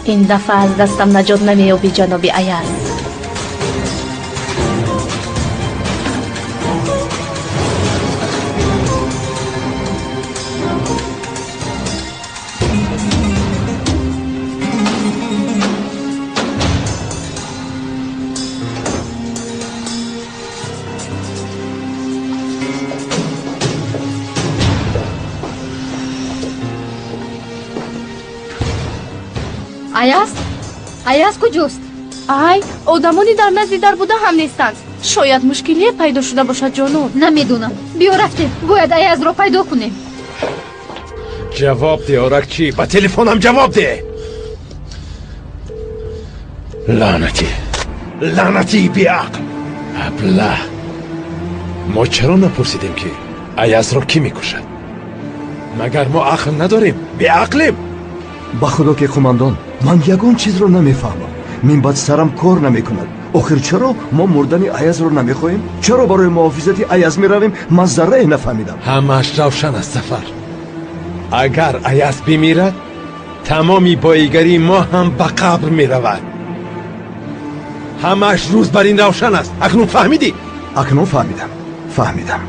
Ин дафъа аз дастам наҷот намеёбӣ, ҷаноби Аяз. Аяз? Аяз куҷост? Ай, одамони дар назди дар буда ҳам нестанд. Шояд мушкилие пайдо шуда бошад, ҷонон. Намедонам. Биё рафтем, бояд Аязро пайдо кунем. Ҷавоб деҳ, Оракчӣ, ба телефонам ҷавоб деҳ. Лаънатӣ, лаънатии беақл. Аблаҳ, мо чаро напурсидем, ки Аязро кӣ мекушад? Магар мо ақл надорем? Беақлем? Ба худо ки қумандон, ман ягон чизро намефаҳмам. Минбаъд сарам кор намекунад. Охир чаро мо мурдани Аязро намехоҳем? Чаро барои муҳофизати Аяз меравем? Ман заррае нафаҳмидам. Ҳамааш равшан аст, Зафар. Агар Аяз бимирад, тамоми боигарии мо ҳам ба қабр меравад. Ҳамааш рӯз бар ин равшан аст. Акнун фаҳмидӣ? Акнун фаҳмидам, фаҳмидам.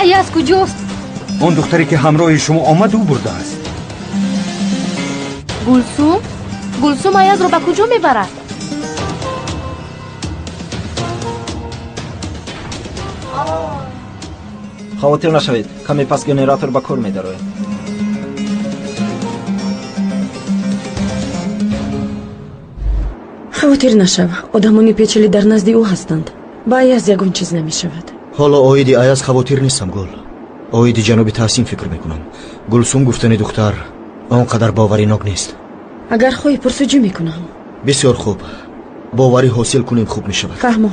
Аяз куҷост? Он духтаре ки ҳамроҳи шумо омад, ӯ бурдааст. Гулсум? Гулсум Аязро ба куҷо мебарад? Хавотир нашавед, каме пас генератор ба кор медарояд. Хавотир нашав, одамони печали дар назди ӯ ҳастанд. Ба Аяз ягон чиз намешавад. Ҳоло оиди Аяз хавотир нестам, Гул. Оиди ҷаноби Таҳсин фикр мекунам. Гулсум гуфтани духтар он қадар боваринок нест. Агар хоҳӣ, пурсуҷӯ мекунам. Бисёр хуб, боварӣ ҳосил кунем, хуб мешавад. Фаҳмо.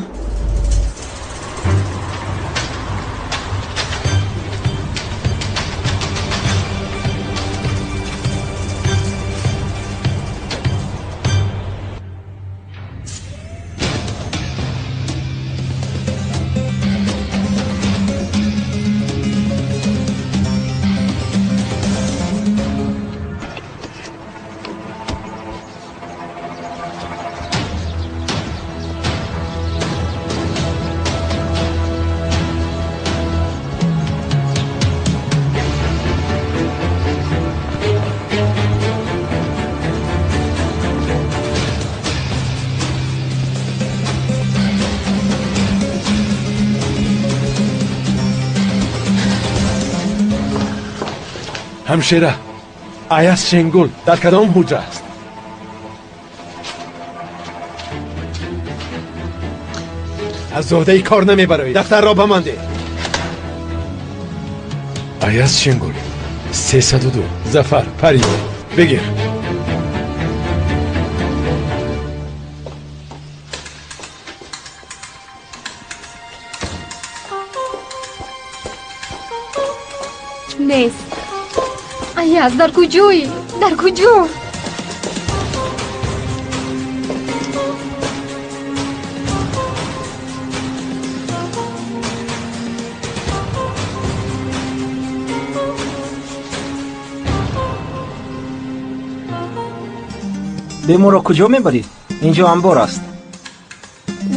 Ҳамшира, Аяз Шенгул дар кадом ҳуҷра аст? Аз зодаи кор намебароӣ. Дафтарро ба ман деҳ. Аяз Шенгул, 302. Зафар, пари, бигир. Нест. Аяз, дар куҷоӣ? Дар куҷо? Беморро куҷо мебарӣ? Инҷо анбор аст.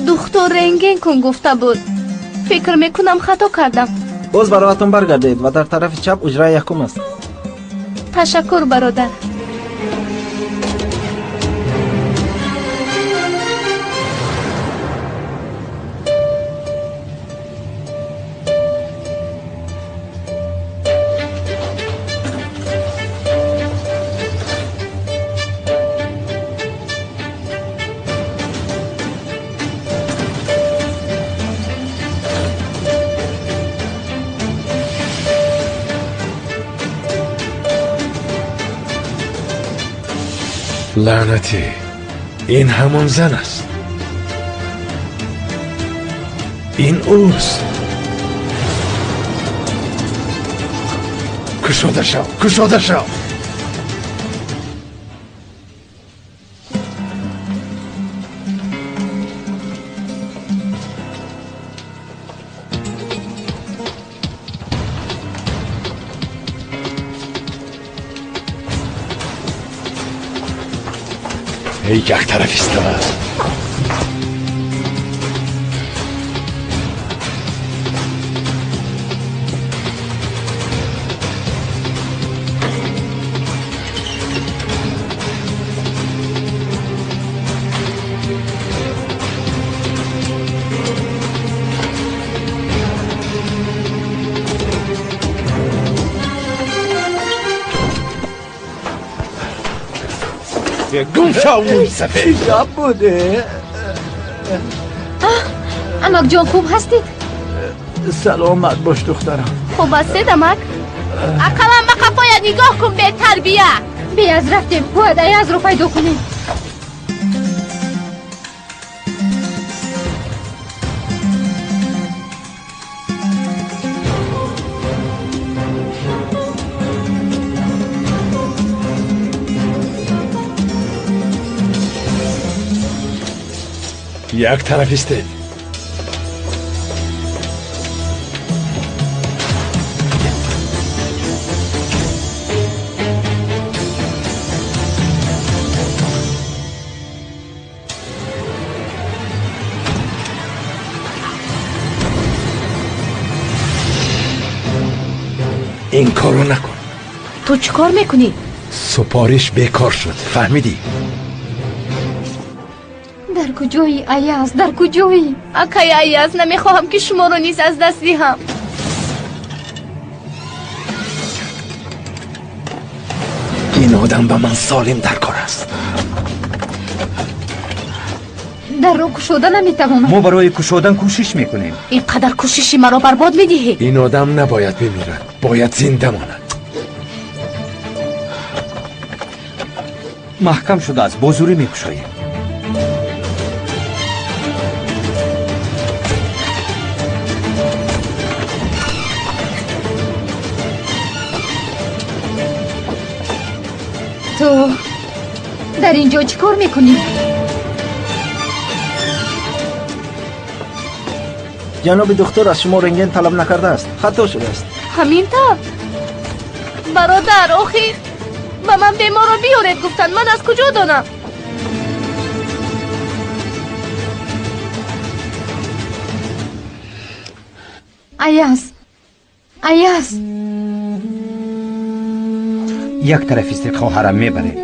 Духтур рентген кун гуфта буд. Фикр мекунам, хато кардам. Боз ба роҳатон баргардед ва дар тарафи чап уҷраи якум аст. Ташаккур, бародар. Лаънатӣ, ин ҳамон зан аст. Ин ӯст. Кушода шав, кушода шав. Як тараф истод. Гум шав, мӯи сафед! Гап буде? Амакҷон, хуб ҳастед? Саломат бош, духтарам. Хуб ҳастед, амак? Ақаллан ба қафоя нигоҳ кун, бетарбия! Беаз, рафтем, бояд Аязро пайдо кунем. Як тараф истед. Ин корро накун. Ту чӣ кор мекунӣ? Супориш бекор шуд, фаҳмидӣ? Дар куҷои, Аяз, дар куҷоӣ? Акай Аяз, намехоҳам, ки шуморо низ аз даст диҳам. Ин одам ба ман солим дар кор аст. Дарро кушода наметавонам. Мо барои кушодан кӯшиш мекунем. Ин қадар кӯшиши маро барбод медиҳӣ? Ин одам набояд бимирад, бояд зинда монад. Маҳкам шудааст, бо зӯрӣ мекушоем. Ту дар ин ҷо чӣ кор мекунӣ? Ҷаноби духтур аз шумо рентген талаб накардааст, хато шудааст. Ҳамин тавр, бародар, охир ба ман беморро биёред гуфтанд, ман аз куҷо донам? Аяз, Аяз! Як тараф истед, хоҳарам, мебарем.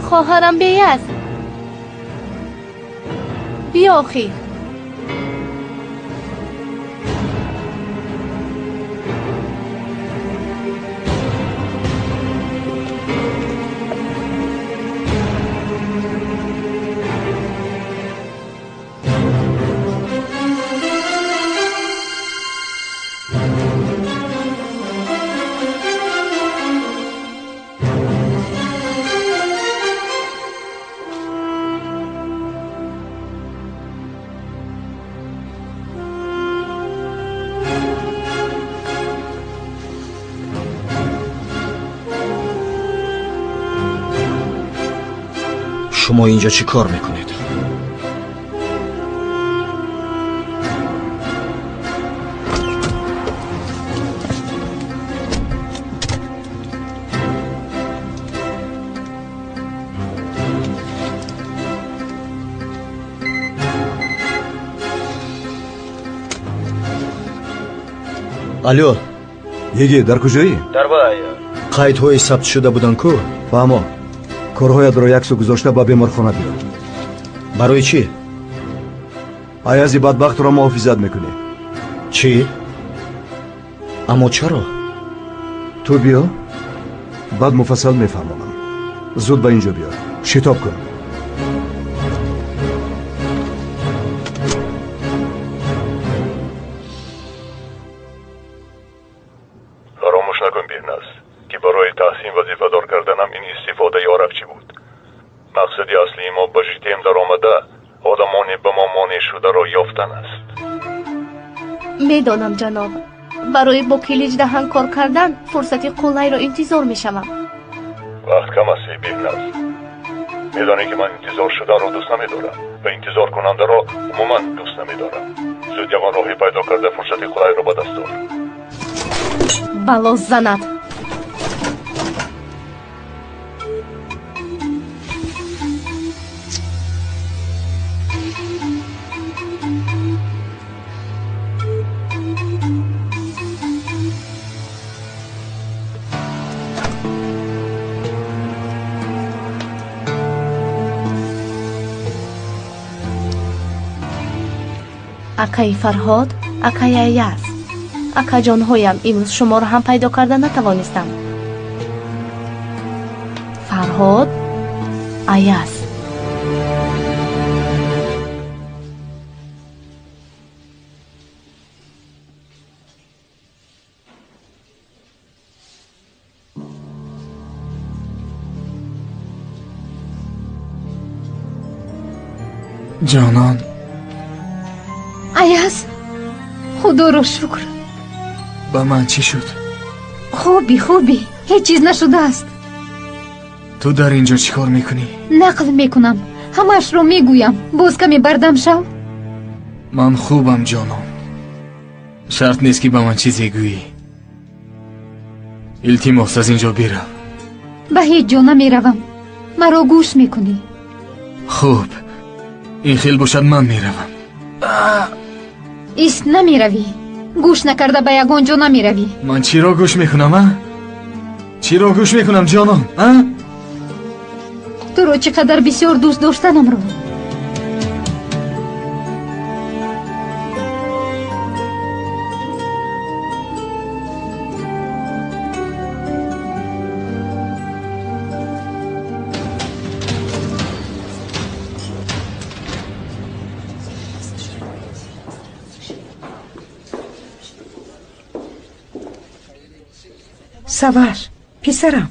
Хоҳарам Беяз, биё охир. Шумо инҷо чӣ кор мекунед? Алло. Йигит, дар куҷоӣ? Дар вай. Қайдҳои сабт шуда буданд ку? Фаҳмо. Корҳоятро як сӯ гузошта ба беморхона биё. Барои чӣ? Аязи бадбахтро муҳофизат мекунӣ. Чӣ? Аммо чаро? Ту биё, баъд муфассал мефаҳмонам. Зуд ба ин ҷо биё, шитоб кун. Фаромӯш накун, Беҳназ, ки Одамони ба мо монеъ шударо ёфтан аст. Медонам, ҷаноб. Барои бо Килиҷдаҳан кор кардан фурсати қулайро интизор мешавам. Вақт кам аст, эй Беҳназ. Медонӣ ки ман интизор шуданро дӯст намедорам ва интизоркунандаро умуман дӯст намедорам. Зуд ягон роҳе пайдо карда фурсати қулайро ба даст ор. Бало занад. Акаи Фарҳод, акаи Аяз. Акаҷонҳоям, имрӯз шуморо ҳам пайдо карда натавонистам. Фарҳод, Аяз. Ҷонон. Аяз, худоро шукр. Ба ман чӣ шуд? Хубӣ, хубӣ, ҳеҷ чиз нашудааст. Ту дар ин ҷо чӣ кор мекунӣ? Нақл мекунам, ҳамаашро мегӯям. Боз каме бардам шав. Ман хубам, ҷонон. Шарт нест ки ба ман чизе гӯӣ. Илтимос, аз ин ҷо бирав. Ба ҳеҷ ҷо намеравам. Маро гӯш мекунӣ. Хуб, ин хел бошад, ман меравам. Ист, намеравӣ. Гӯш накарда ба ягон ҷо намеравӣ. Ман чиро гӯш мекунам, а? Чиро гӯш мекунам, ҷонон, а? Туро чӣ қадар бисёр дӯст доштанамро. Саваш, писарам.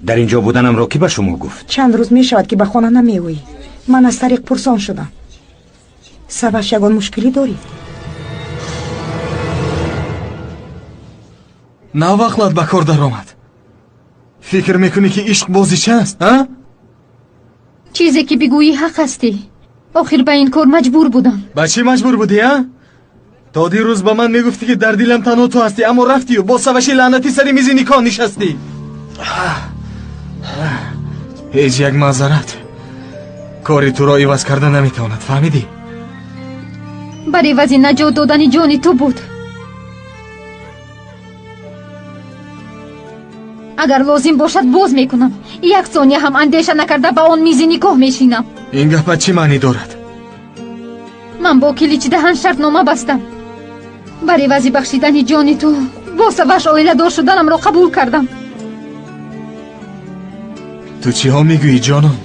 Дар ин ҷо буданамро кӣ ба шумо гуфт? Чанд рӯз мешавад ки ба хона намеоӣ. Ман аз тариқ пурсон шудам. Саваш, ягон мушкилӣ дорӣ? Навақлат ба кор даромад. Фикр мекунӣ ки ишқ бозича аст, а? Чизе ки бигӯӣ ҳақ ҳастӣ. Охир ба ин кор маҷбур будам. Ба чӣ маҷбур будӣ, а? То дирӯз ба ман мегуфтӣ ки дар дилам танҳо ту ҳастӣ, аммо рафтию бо саваши лаънатӣ сари мизи никоҳ нишастӣ. Ҳеҷ як маъзарат кори туро иваз карда наметавонад, фаҳмидӣ? Бар ивази наҷот додани ҷони ту буд. Агар лозим бошад, боз мекунам. Як сония ҳам андеша накарда ба он мизи никоҳ мешинам. Ин гапа чӣ маънӣ дорад? Ман бо Киличдаҳан шартнома бастам. Бар ивази бахшидани ҷони ту бо Саваш оиладор шуданамро қабул кардам. Ту чиҳо мегӯӣ, ҷонон?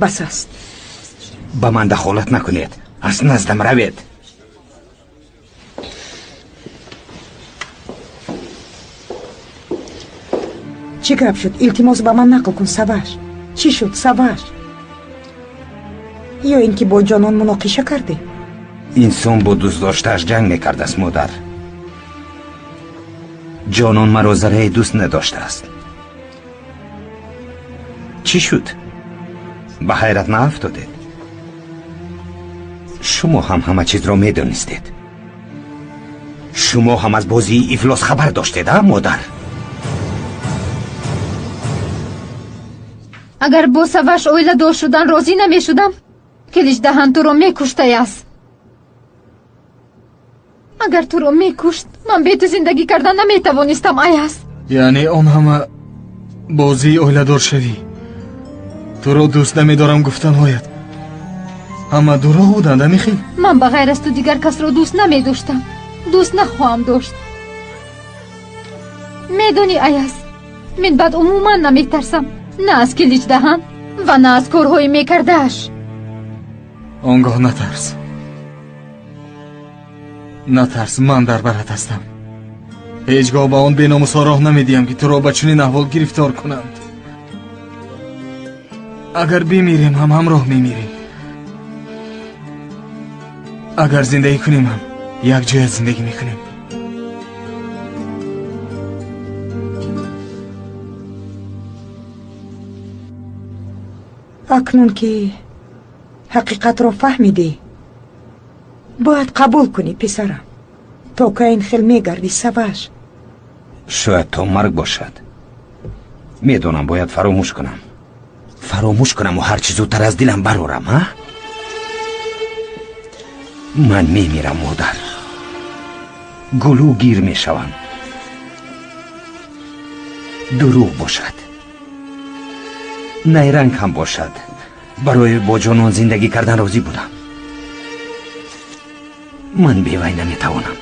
Бас аст. Ба ман дахолат накунед. Аз наздам равед. Чӣ гап шуд? Илтимос, ба ман нақл кун, Саваш. Чӣ шуд, Саваш? Ё ин ки бо ҷонон муноқиша кардӣ? Инсон бо дӯстдоштааш ҷанг мекардааст, модар. Ҷонон маро заррае дӯст надоштааст. Чӣ шуд? Ба ҳайрат наафтодед? Шумо ҳам ҳама чизро медонистед. Шумо ҳам аз бозии ифлос хабар доштед, а, модар? Агар бо Саваш оиладор шудан розӣ намешудам, Киличдаҳан туро мекушт, Аяз. Агар туро мекушт, ман бе ту зиндагӣ кардан наметавонистам, Аяз. Яъне он ҳама бозии оиладоршавӣ, туро дӯст намедорам гуфтанҳоят ҳама дурӯғ буданд, амихел? Ман ба ғайр аз ту дигар касро дӯст намедоштам, дӯст нахоҳам дошт. Медонӣ, Аяз, минбаъд умуман наметарсам, на аз Киличдаҳан ва на аз корҳои мекардааш. Он гоҳ натарс. Натарс, ман дар барат ҳастам. Ҳеҷ гоҳ ба он беномусҳо роҳ намедиҳам, ки туро ба чунин аҳвол гирифтор кунанд. Агар бимирем ҳам ҳамроҳ мемирем. Агар зиндагӣ кунем ҳам якҷоя зиндагӣ мекунем. Акнун ки ҳақиқатро фаҳмидӣ, бояд қабул кунӣ, писарам. То кай ин хел мегардӣ, Саваш? Шояд то марг бошад. Медонам, бояд фаромӯш кунам. Фаромӯш кунаму ҳарчи зудтар аз дилам барорам, а? Ман мемирам, модар. Гулӯ гир мешавам. Дурӯғ бошад, найранг ҳам бошад, барои бо ҷонон зиндагӣ кардан розӣ будам. Ман бевай наметавонам.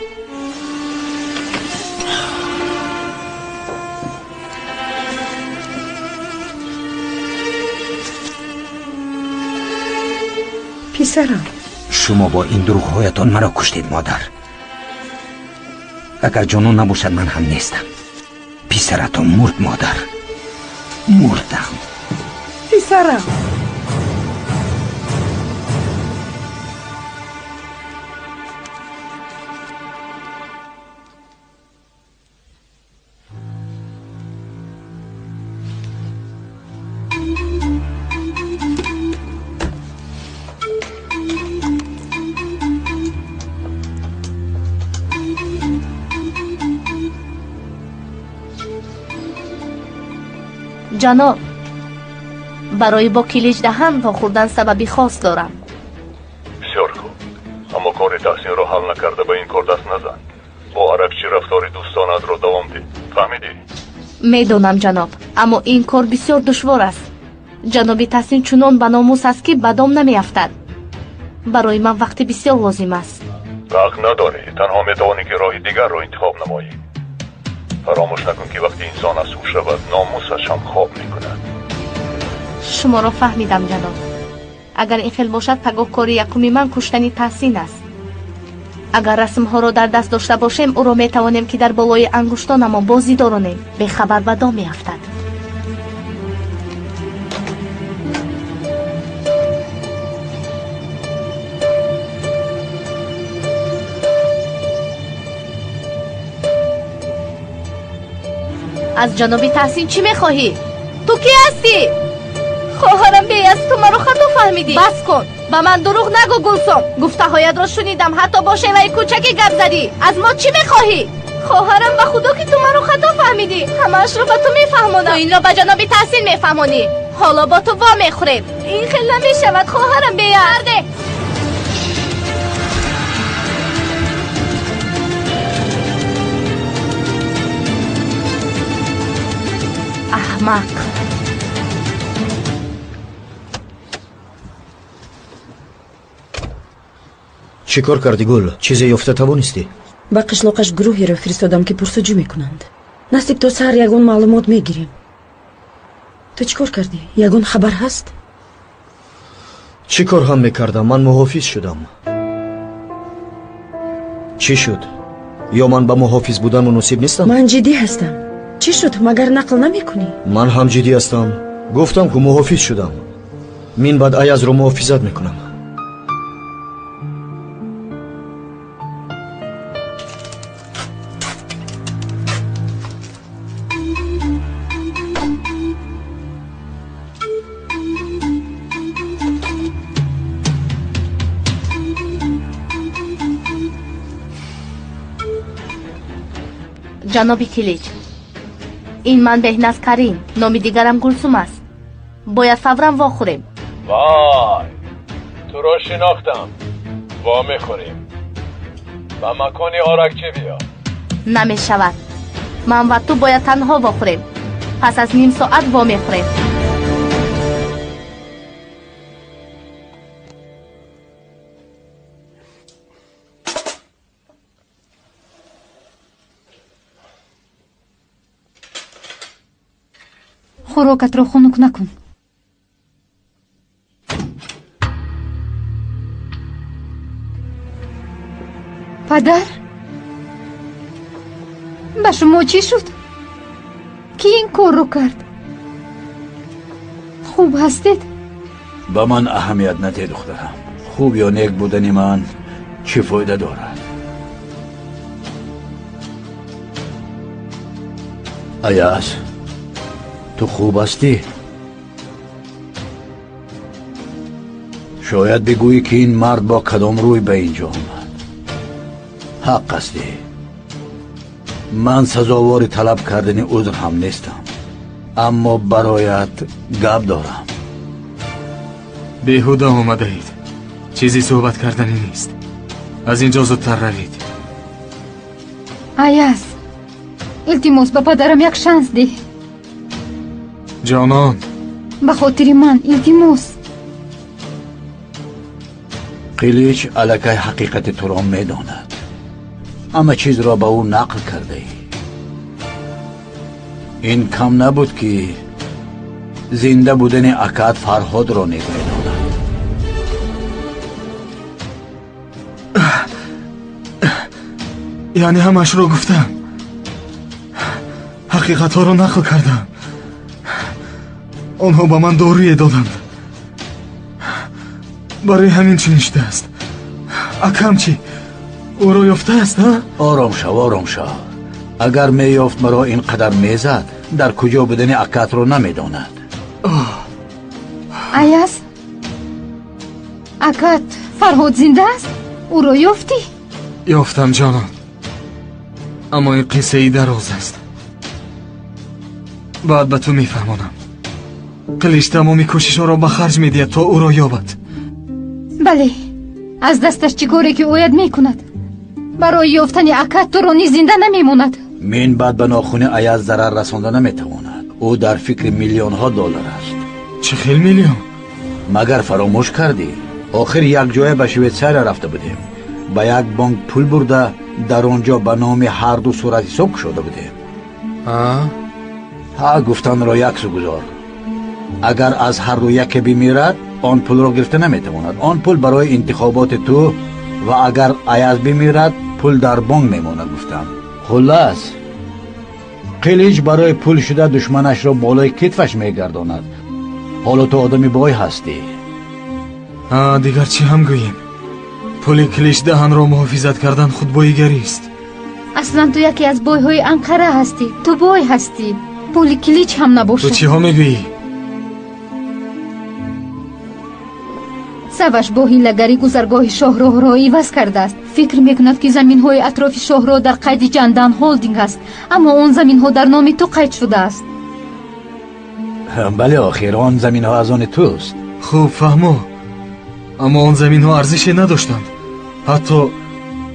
Писарам, шумо бо ин дурӯғҳоятон маро куштед, модар. Агар ҷонон набошад, ман ҳам нестам. Писаратон мурд, модар. Мурдам. Писарам. Ҷаноб, барои бо килич даҳан вохӯрдан сабаби хос дорам. Бисёр хуб, аммо кори Таҳсинро ҳал накарда ба ин кор даст назан. Бо Аракчӣ рафтори дӯстонаатро давом деҳ. Фаҳмидӣ? Медонам, ҷаноб, аммо ин кор бисёр душвор аст. Ҷаноби Таҳсин чунон ба номус аст, ки ба дом намеафтад. Барои ман вақти бисёр лозим аст. Вақт надорӣ, танҳо метавонӣ ки роҳи дигарро интихоб намоӣ. Фаромӯш накун, ки вақти инсон аз ҳуш равад, номусаш ҳам хоб мекунад. Шуморо фаҳмидам, ҷаноб. Агар ин хел бошад, пагоҳ кори якуми ман куштани Таҳсин аст. Агар расмҳоро дар даст дошта бошем, ӯро метавонем, ки дар болои ангуштонамон бозӣ доронем. Бехабар ба дом меафтад. Аз ҷаноби Таҳсин чӣ мехоҳӣ? Ту кӣ ҳастӣ? Хоҳарам Беяз, ту маро хато фаҳмидӣ. Бас кун, ба ман дурӯғ нагӯ, Гулсум. Гуфтаҳоятро шунидам, ҳатто бо шеваи кӯчакӣ гап задӣ. Аз мо чӣ мехоҳӣ? Хоҳарам, ба худо ки ту маро хато фаҳмидӣ. Ҳамаашро ба ту мефаҳмонам. Ту инро ба ҷаноби Таҳсин мефаҳмонӣ. Ҳоло бо ту во мехӯрем. Ин хел намешавад, хоҳарам Беяз. Аҳмақ. Чӣ кор кардӣ, Гул? Чизе ёфта тавонистӣ? Ба қишлоқаш гурӯҳеро фиристодам, ки пурсуҷӯ мекунанд. Насиб то саҳар ягон маълумот мегирем. Ту чӣ кор кардӣ? Ягон хабар ҳаст? Чӣ кор ҳам мекардам? Ман муҳофиз шудам. Чӣ шуд? Ё ман ба муҳофиз будан муносиб нестам? Ман ҷиддӣ ҳастам. Чӣ шуд? Магар нақл намекунӣ? Ман ҳам ҷиддӣ ҳастам. Гуфтам, ку муҳофиз шудам. Мин баъд Аязро муҳофизат мекунам. Ҷаноби Килич, ин ман Беҳназ Карим, номи дигарам Гулсум аст. Бояд фавран вохӯрем. Вой, туро шинохтам. Во мехӯрем. Ба макони Оракчӣ биё. Намешавад. Ман ва ту бояд танҳо вохӯрем. Пас аз ним соат во мехӯрем. Хӯрокатро хунук накун. Падар, ба Ба шумо чӣ шуд? Кӣ ин корро кард? Хуб ҳастед? Ба ман аҳамият надиҳ, духтарам. Хуб ё нек будани ман чӣ фоида дорад? Аяз, ту хуб ҳастӣ? Шояд бигӯӣ, ки ин мард бо кадом рӯй ба ин ҷо омад. Ҳақ ҳастӣ, ман сазовори талаб кардани узр ҳам нестам, аммо бароят гап дорам. Беҳуда омадаед, чизе суҳбат карданӣ нест. Аз ин ҷо зудтар равед. Аяз, илтимос, ба падарам як шанс деҳ. Ҷонон. Ба хотири ман, илтимос. Қилич аллакай ҳақиқати туро медонад. Ҳама чизро ба ӯ нақл кардаӣ. Ин кам набуд, ки зинда будани акаат Фарҳодро низ медонад. Яъне ҳамаашро гуфтам, ҳақиқатҳоро нақл кардам. Онҳо ба ман доруе доданд, барои ҳамин чунин шудааст. Акам чӣ, ӯро ёфтааст? Ором шав, ором шав. Агар меёфт, маро ин қадар мезад? Дар куҷо будани акаатро намедонад. Аяз, акат Фарҳод зинда аст? Ӯро ёфтӣ? Ёфтам, ҷонон, аммо ин қиссаи дароз аст, баъд ба ту мефаҳмонам. Қилич тамоми кӯшишҳоро ба харҷ медиҳад, то ӯро ёбад. Бале, аз дасташ чӣ коре ки ояд, мекунад. Барои ёфтани акат туро низ зинда намемонад. Мин баъд ба нохуни Аяз зарар расонда наметавонад. Ӯ дар фикри миллионҳо доллар аст. Чӣ хел миллион? Магар фаромӯш кардӣ? Охир якҷоя ба Швейтсария рафта будем, ба як бонк пул бурда, дар он ҷо ба номи ҳарду суратҳисоб кушода будем. Ҳа, гуфтанро як су гузор. Агар аз ҳарду яке бимирад, он пулро гирифта наметавонад. Он пул барои интихоботи ту, ва агар Аяз бимирад, пул дар бонк мемонад, гуфтам. Хуллас, Қилич барои пул шуда душманашро болои китфаш мегардонад. Ҳоло ту одами бой ҳастӣ. Дигар чӣ ҳам гӯем? Пули Килич Даҳанро муҳофизат кардан худбоигарист. Аслан ту яке аз бойҳои Анқара ҳастӣ. Ту бой ҳастӣ, пули Килич ҳам Ту набошад. чиҳо мегӯӣ? Саваш бо ҳилагарӣ гузаргоҳи шоҳроҳро иваз кардааст. Фикр мекунад, ки заминҳои атрофи шоҳроҳ дар қайди Ҷандан Холдинг аст, аммо он заминҳо дар номи ту қайд шудааст. Бале, охир он заминҳо аз они туст. Хуб, фаҳмо, аммо он заминҳо арзише надоштанд. Ҳатто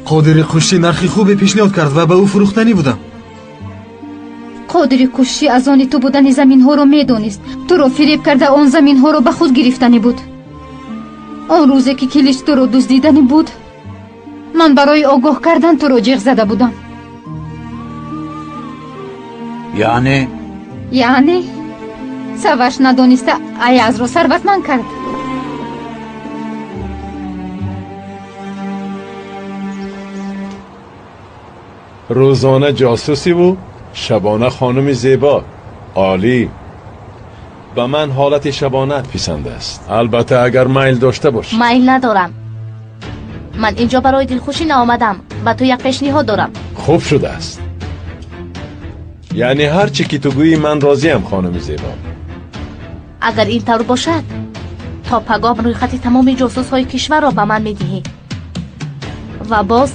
Қодири Қушчӣ нархи хубе пешниҳод кард ва ба ӯ фурӯхтанӣ будам. Қодири Кушчӣ аз они ту будани заминҳоро медонист. Туро фиреб карда, он заминҳоро ба худ гирифтанӣ буд. Он рӯзе ки Килич туро дуздиданӣ буд, ман барои огоҳ кардан туро ҷиғ зада будам. Яъне? Яъне Саваш надониста Аязро сарватманд кард. Рӯзона ҷосусиву шабона хонуми зебо. Олӣ! Ба ман ҳолати шабонаат писанд аст, албатта, агар майл дошта бошӣ. Майл надорам. Ман инҷо барои дилхушӣ наомадам. Ба ту як пешниҳод дорам. Хуб шудааст. Яъне ҳар чӣ ки ту гӯӣ, ман розиям, хонуми зебо. Агар ин тавр бошад, то пагоҳ рӯйхати тамоми ҷосусҳои кишварро ба ман медиҳӣ ва боз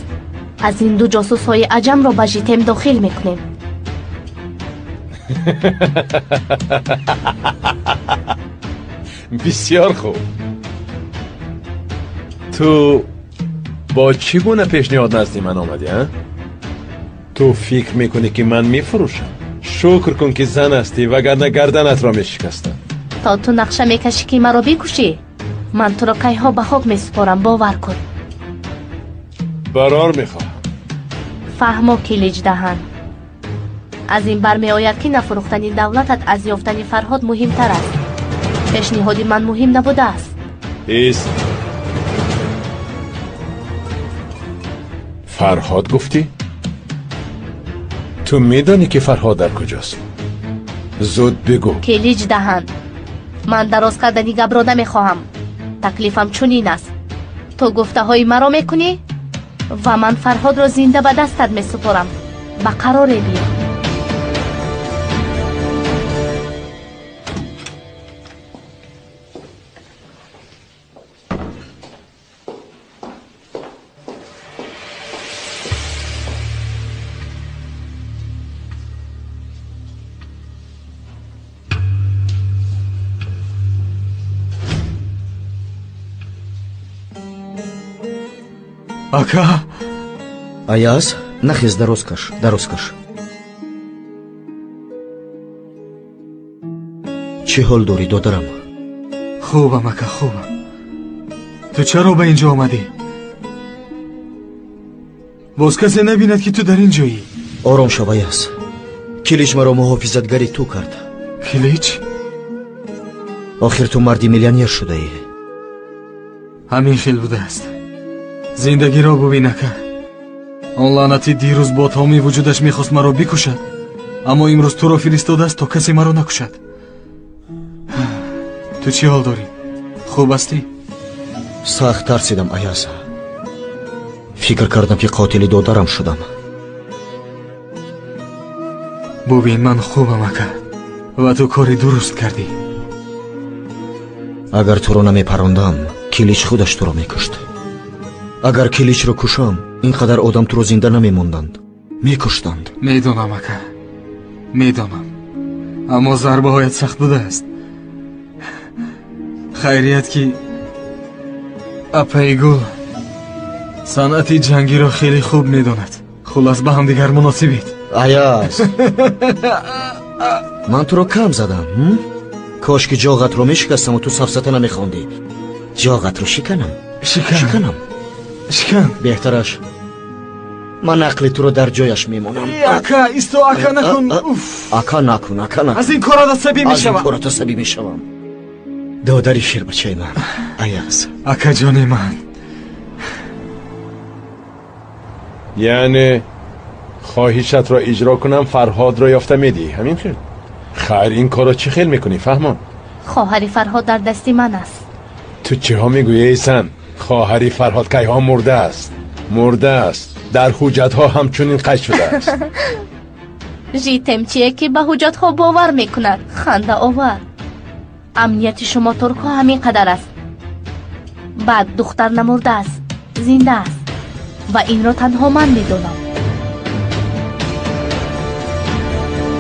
аз ин ду ҷосусҳои аҷамро ба ЖИТЕМ дохил мекунем. Бисёр хуб. Ту бо чӣ гуна пешниҳод назди ман омадӣ, а? Ту фикр мекунӣ, ки ман мефурӯшам? Шукр кун, ки зан ҳастӣ, вагарна гарданатро мешикастам. То ту нақша мекашӣ, ки маро бикушӣ, ман туро кайҳо ба хок месупорам, бовар кун. Барор мехоҳам. Фаҳмо, Килиҷдаҳан. Аз ин бармеояд, ки нафурӯхтани давлатат аз ёфтани Фарҳод муҳимтар аст. Пешниҳоди ман муҳим набудааст. Ист! Фарҳод гуфтӣ? Ту медонӣ ки Фарҳод дар куҷост? Зуд бигӯ. Келиҷ даҳан. Ман дароз кардани гапро намехоҳам. Таклифам чунин аст. Ту гуфтаҳои маро мекунӣ ва ман Фарҳодро зинда ба дастат месупорам. Ба қароре биё. Ака! Аяз, нахез, дароз каш, дароз каш. Чӣ ҳол дорӣ, додарам? Хубам, ака, хубам. Ту чаро ба ин ҷо омадӣ? Боз касе набинад, ки ту дар ин ҷоӣ. Ором шав, Аяз. Килич маро муҳофизатгари ту кард. Килич? Охир ту марди миллионер шудаӣ. Ҳамин хел будааст. Зиндагиро бубин, ака. Он лаънатӣ дирӯз бо тамоми вуҷудаш мехост маро бикушад, аммо имрӯз туро фиристодааст, то касе маро накушад. Ту чӣ ҳол дорӣ? Хуб ҳастӣ? Сахт тарсидам, Аяз. Фикр кардам, ки қотили додарам шудам. Бубин, ман хубам, ака, ва ту кори дуруст кардӣ. Агар туро намепарондам, Килич худаш туро мекушт. Агар Киличро кушам, ин қадар одам туро зинда намемонданд, мекуштанд. Медонам, ака, медонам, аммо зарбаҳоят сахт будааст. Хайрият, ки апаи Гул санъати ҷангиро хеле хуб медонад. Хулас, ба ҳамдигар муносибед. Аяз, ман туро кам задам. Кош ки ҷоғатро мешикастаму ту сафсата намехондӣ. Ҷоғатро шиканам. Шиканам. Шикан. Беҳтараш ман ақли туро дар ҷояш мемонам. Ака, исто, ака, накун. Уф, ака, накун, ака, накун. Аз ин корат асабӣ мешавам. Аз ин корат асабӣ мешавам. Додари ширбачаи ман, Аяз. Акаҷони ман. Яъне хоҳишатро иҷро кунам, Фарҳодро ёфта медиҳӣ, ҳамин хел? Хайр, ин корро чӣ хел мекунӣ, фаҳмон? Хоҳари Фарҳод дар дасти ман аст. Ту чиҳо мегӯӣ, эй зан? Хоҳари Фарҳод кайҳо мурдааст. Мурдааст. Дар ҳуҷҷатҳо ҳамчунин қайд шудааст. Житемчие ки ба ҳуҷҷатҳо бовар мекунад, хандаовар. Амнияти шумо туркҳо ҳамин қадар аст. Баъд духтар намурдааст, зинда аст ва инро танҳо ман медонам.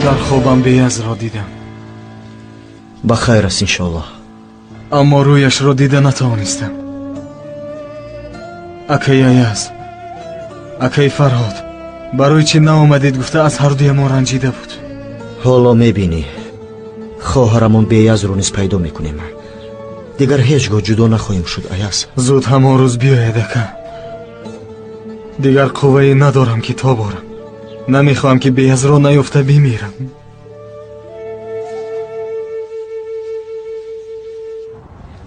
Дар хобам Беязро дидам. Ба хайр аст, иншоаллоҳ. Аммо рӯяшро дида натавонистам. Акаи Аяз, акаи Фарҳод, барои чӣ наомадед гуфта аз ҳардуямон ранҷида буд. Ҳоло мебинӣ, хоҳарамон Беязро низ пайдо мекунем. Дигар ҳеҷ гоҳ ҷудо нахоҳем шуд, Аяз. Зуд ҳамон рӯз биёяд, ака. Дигар қуввае надорам, ки тоборам. Намехоҳам, ки Беязро наёфта бимирам.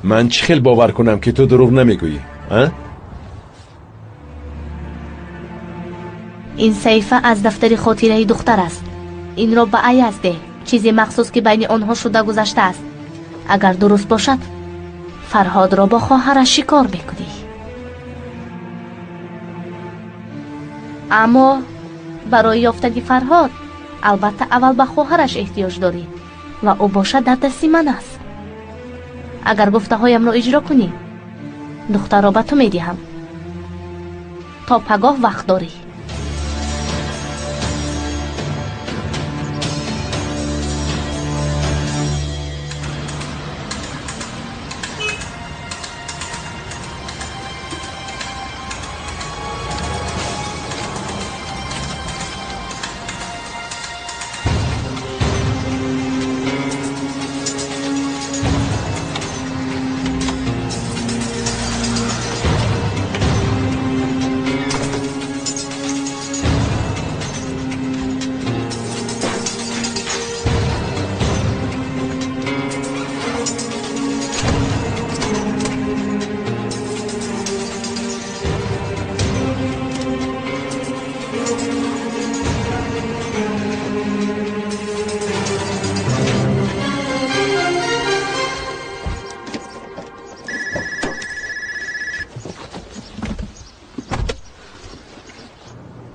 Ман чӣ хел бовар кунам, ки ту дурӯғ намегӯӣ, а? Ин саҳифа аз дафтари хотираи духтар аст. Инро ба Аяз деҳ. Чизи махсус, ки байни онҳо шуда гузаштааст. Агар дуруст бошад, Фарҳодро бо хоҳараш шикор мекунӣ. Аммо барои ёфтани Фарҳод албатта аввал ба хоҳараш эҳтиёҷ дорӣ ва ӯ бошад дар дасти ман аст. Агар гуфтаҳоямро иҷро кунӣ, духтарро ба ту медиҳам. То пагоҳ вақт дорӣ.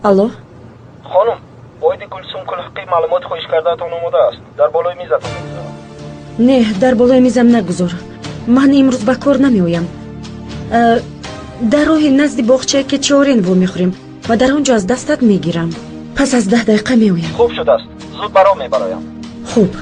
Алло? Хонум, оиди Гулсум Кулҳақӣ маълумот хоҳиш кардаатон омода аст. Дар болои мизатон мегузорам. Не, дар болои мизам нагузор. Ман имрӯз ба кор намеоям. Дар роҳи назди боғчае ки чорен вомехӯрем ва дар он ҷо аз дастат мегирам. Пас аз 10 дақиқа меоям. Хуб шудааст. Зуд баром мебароям. Хуб.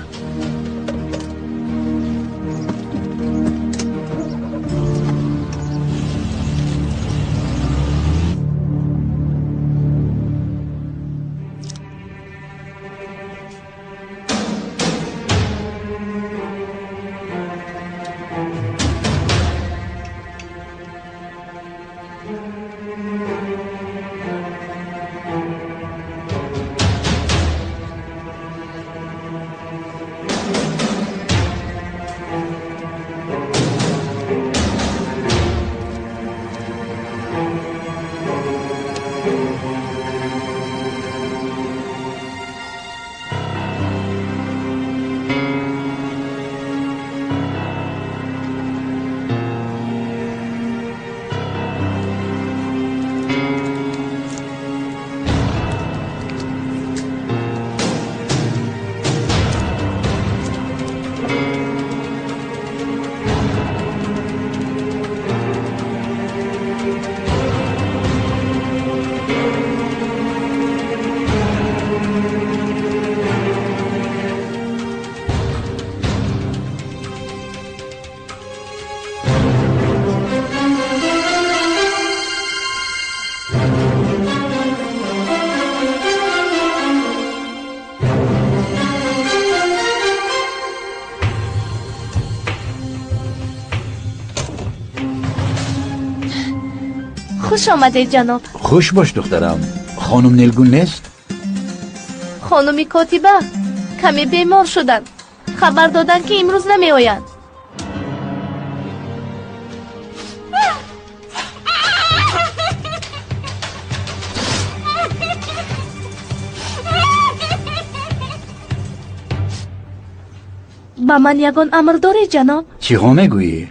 Хуш омадед, ҷаноб. Хуш бош, духтарам. Хонум Нилгун нест? Хонуми котиба каме бемор шуданд. Хабар доданд, ки имрӯз намеоянд. Ба ман ягон амр доред, ҷаноб? Чиҳо мегӯӣ?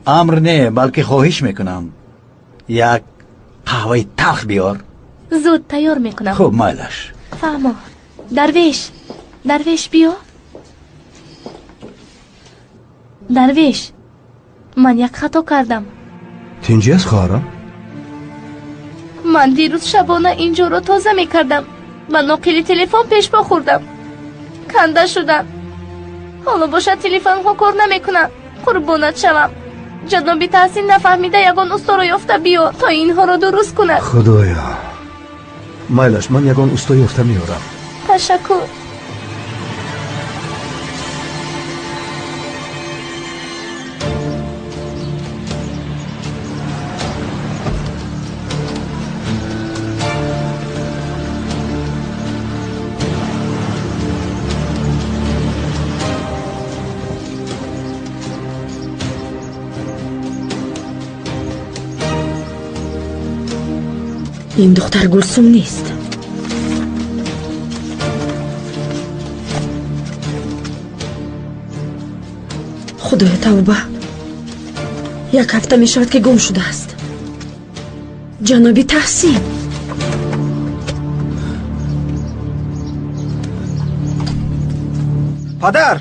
Амр не, балки хоҳиш мекунам. Як қаҳваи талх биёр. Зуд тайёр мекунам. Хуб, майлаш. Фаҳмо. Дарвеш, дарвеш, биё. Дарвеш, ман як хато кардам. Тинҷӣ аст, хоҳарам? Ман дирӯз шабона ин ҷоро тоза мекардам. Ба ноқили телефон пешпо хӯрдам. Канда шудам. Ҳоло бошад телефонҳо кор намекунанд. Қурбонат шавам. Ҷаноби Таҳсин нафаҳмида ягон усторо ёфта биё, то инҳоро дуруст кунад. Худоё, майлаш, ман ягон усто ёфта меорам. Ташаккур. Ин духтар Гулсум нест. Худоё, тавба. Як ҳафта мешавад, ки гум шудааст. Ҷаноби Таҳсин. Падар!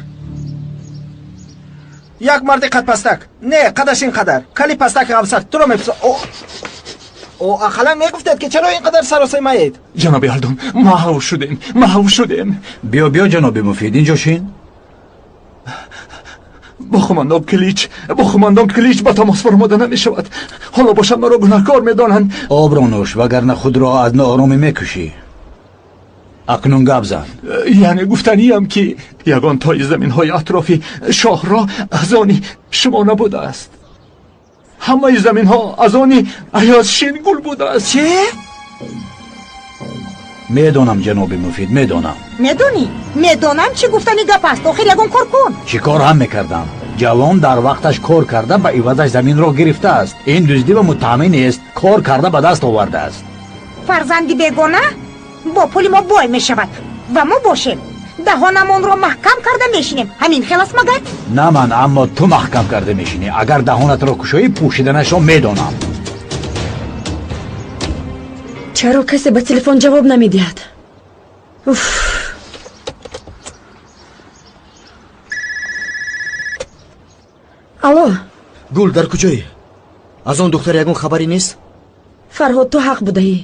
Як марди қадпастак. Не, қадаш ин қадар. Кали пастак ғамсак. Туро мепурсад. О, ақаллан мегуфтед, ки чаро ин қадар саросемаед? Ҷаноби Ҳалдун, маҳв шудем, маҳв шудем. Биё, биё, ҷаноби Муфид, инҷо шин. Бо хумандон Килич, бо хумандон Килич ба тамос фуромада намешавад. Ҳоло бошад маро гунаҳкор медонанд. Обро нӯш, вагарна худро аз нооромӣ мекушӣ. Акнун гап зан. Яъне гуфтаниям, ки ягон тои заминҳои атрофи шоҳро аз они шумо набудааст. Ҳамаи заминҳо аз они Аёз Шингул будааст. Чӣ? Медонам, ҷаноби Муфид, медонам. Медонӣ? Медонам чӣ гуфтани гап аст. Охир ягон кор кун. Чӣ кор ҳам мекардам? Ҷавон дар вақташ кор карда ба ивазаш заминро гирифтааст. Ин дуздӣ ва муттаҳамӣ нест, кор карда ба даст овардааст. Фарзанди бегона бо пули мо бой мешавад ва мо бошем даҳонамонро маҳкам карда мешинем. Ҳамин хел аст магар? На ман, аммо ту маҳкам карда мешинӣ. Агар даҳонатро кушоӣ, пӯшиданашро медонам. Чаро касе ба телефон ҷавоб намедиҳад? Уф! Алло? Гул, дар куҷоӣ? Аз он духтар ягон хабаре нест? Фарҳод, ту ҳақ будаӣ.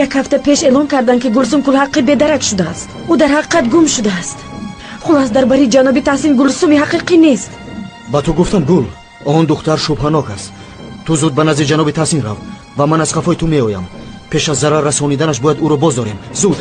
Як ҳафта пеш эълон карданд, ки Гулсум Кулҳаққӣ бедарак шудааст. Ӯ дар ҳақиқат гум шудааст. Хулас, дар бари ҷаноби Таҳсин Гулсуми ҳақиқӣ нест. Ба ту гуфтам, Гул, он духтар шубҳанок аст. Ту зуд ба назди ҷаноби Таҳсин рав ва ман аз қафои ту меоям. Пеш аз зарар расониданаш бояд ӯро боз дорем. Зуд!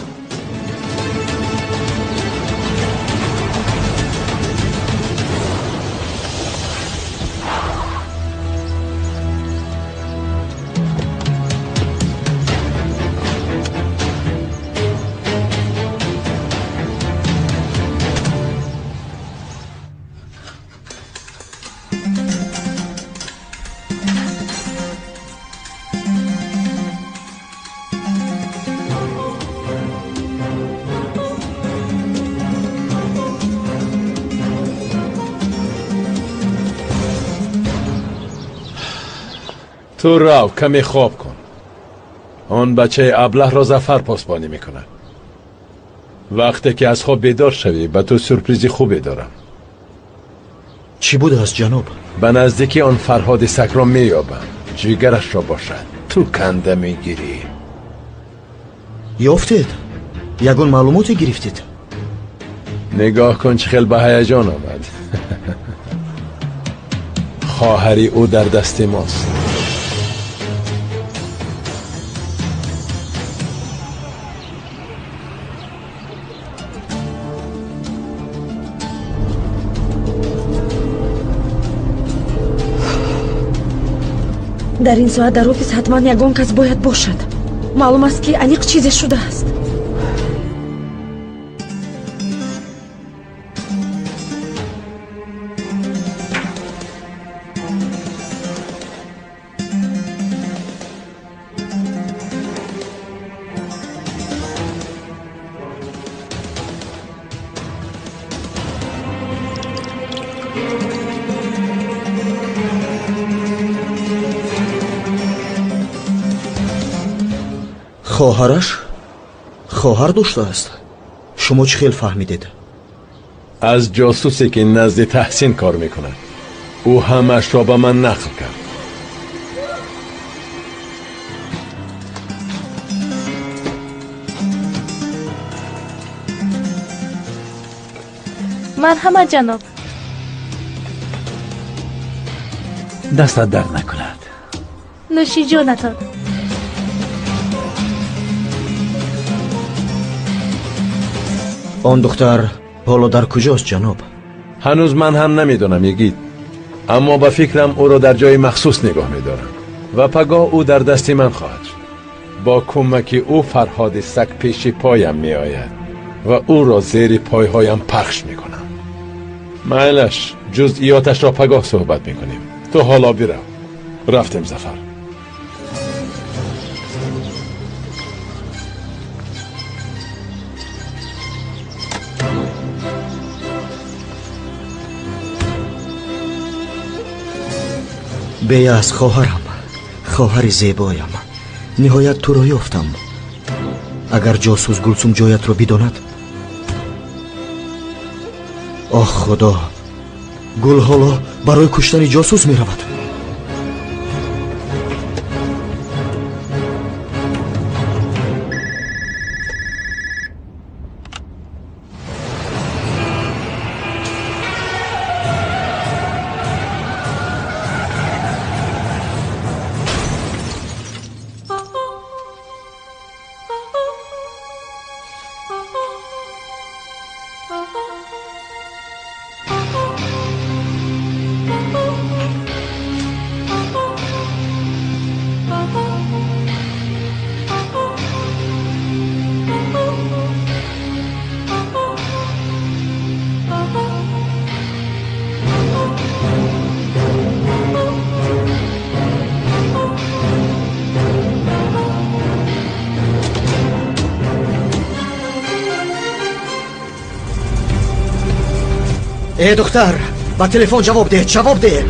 Ту рав, каме хоб кун. Он бачаи аблаҳро Зафар посбонӣ мекунад. Вақте ки аз хоб бедор шавӣ, ба ту сюрпризи хубе дорам. Чӣ будааст, ҷаноб? Ба наздикӣ он Фарҳоди сагро меёбам. Ҷигарашро бошад, ту канда мегирӣ. Ёфтед? Ягон маълумоте гирифтед? Нигоҳ кун, чӣ хел ба ҳаяҷон омад. Хоҳари ӯ дар дасти мост. Дар ин соат дар офис ҳатман ягон кас бояд бошад. Маълум аст, ки аниқ чизе шудааст. Хоҳараш хоҳар доштааст. Шумо чӣ хел фаҳмидед? Аз ҷосусе, ки назди Таҳсин кор мекунад. Ӯ ҳамаашро ба ман нақл кард. Марҳамат, ҷаноб. Дастат дард накунад. Нӯши ҷонатон. Он духтар ҳоло дар куҷост, ҷаноб? Ҳанӯз ман ҳам намедонам, йигит. Аммо ба фикрам ӯро дар ҷои махсус нигоҳ медорам ва пагоҳ ӯ дар дасти ман хоҳад шуд. Бо кӯмаки ӯ Фарҳоди саг пеши поям меояд ва ӯро зери пойҳоям пахш мекунам. Майлаш, ҷузъиёташро пагоҳ суҳбат мекунем. Ту ҳоло бирав. Рафтем, Зафар. Беяз, хоҳарам, хоҳари зебоям, ниҳоят туро ёфтам. Агар ҷосус Гулсум ҷоятро бидонад. Оҳ, Худо, Гул ҳоло барои куштани ҷосус меравад. Э духтар, ба телефон ҷавоб деҳ, ҷавоб деҳ.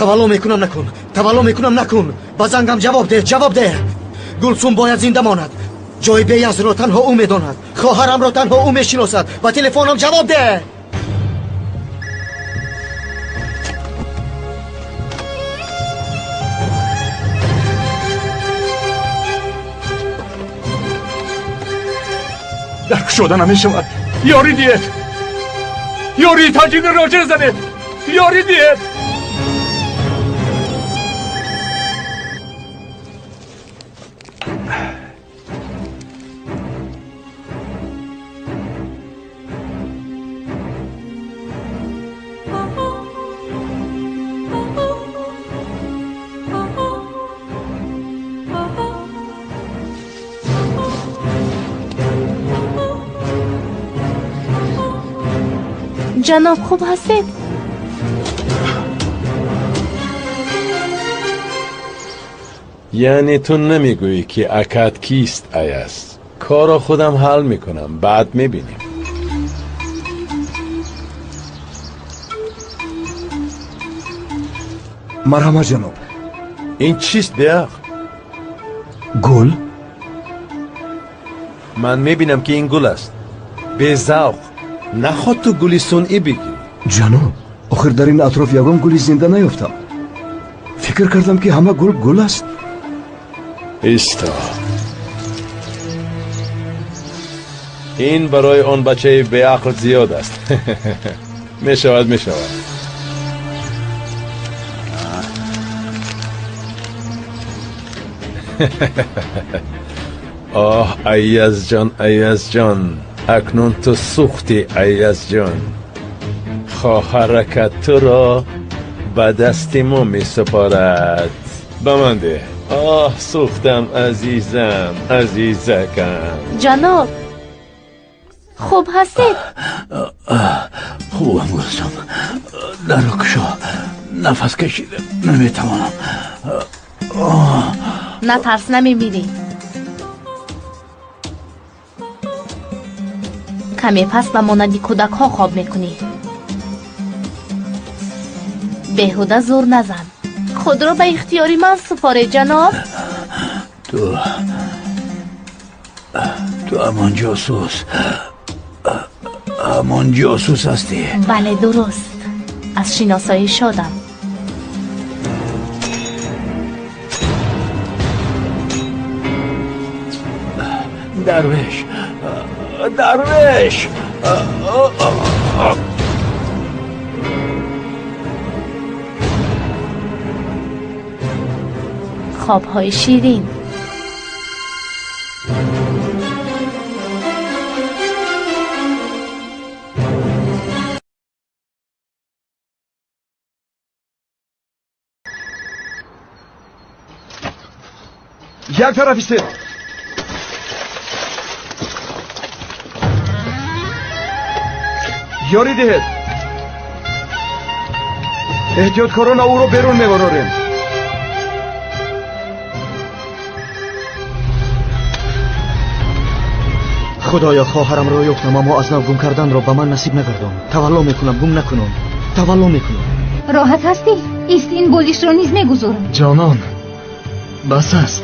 Тавалло мекунам накун, тавалло мекунам накун. Ба зангам ҷавоб деҳ, ҷавоб деҳ. Гулсум бояд зинда монад. Ҷои Беязро танҳо ӯ медонад. Хоҳарамро танҳо ӯ мешиносад. Ба телефонам ҷавоб деҳ. Дар кушода намешавад. Ёрӣ диҳед. Ёрии таҷини роҷир занед. Ёрӣ диҳед. Ҷаноб, хуб ҳастед? Яъне ту намегӯӣ ки акат кист, Аяз? Корро худам ҳал мекунам, баъд мебинем. Марҳамат, ҷаноб. Ин чист, беақл? Гул? Ман мебинам ки ин гул аст. Безавқ. Наход ту гули сунъӣ бигирӣ. Ҷаноб, охир дар ин атроф ягон гули зинда наёфтам. Фикр кардам ки ҳама гул гул аст. Исто. Ин барои он бачаи беақл зиёд аст. Мешавад, мешавад. Оҳ, Аязҷон, Аязҷон, акнун ту сӯхтӣ, Аязҷон. Хоҳаракат туро ба дасти мо месупорад. Ба ман деҳ. Оҳ, сӯхтам, азизам, азизакам. Ҷаноб, хуб ҳастед? Хубам, Гулсум. Дарро кушо. Нафас кашида наметавонам. Натарс, намемирӣ. Каме пас ба монанди кӯдакҳо хоб мекунӣ. Беҳуда зур назан. Худро ба ихтиёри ман супоре, ҷаноб. Ту ҳамон ҷосус, ҳамон ҷосус ҳастӣ. Бале, дуруст. Аз шиносоӣ шодам. Дарвеш, дарвеш. Хобҳои ширин. Як тараф истед. Ёрӣ диҳед. Эҳтиёткорона ӯро берун мебарорем. Худоё, хоҳарамро ёфтам, аммо аз нав гум карданро ба ман насиб нагардон. Тавалло мекунам, гум накунам. Тавалло мекунам. Роҳат ҳастӣ? Ист, ин болишро низ мегузорам. Ҷонон, бас аст.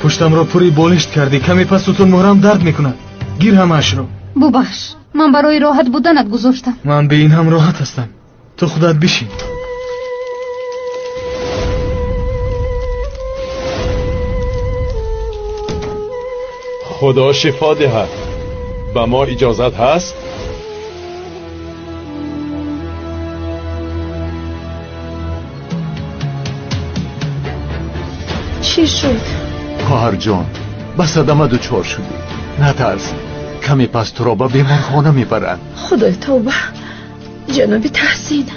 Пуштамро пури болишт кардӣ. Каме пас сутунмуҳрам дард мекунад. Гир ҳамаашро. Бубахш, ман барои роҳат буданат гузоштам. Ман бе ин ҳам роҳат ҳастам. Ту худат бишин. Худо шифо диҳад. Ба мо иҷозат ҳаст? Чӣ шуд? Хоҳарҷон, ба садама дучор шудӣ. Натарс, каме пас туро ба беморхона мебаранд. Худои тавба, ҷаноби Таҳсин,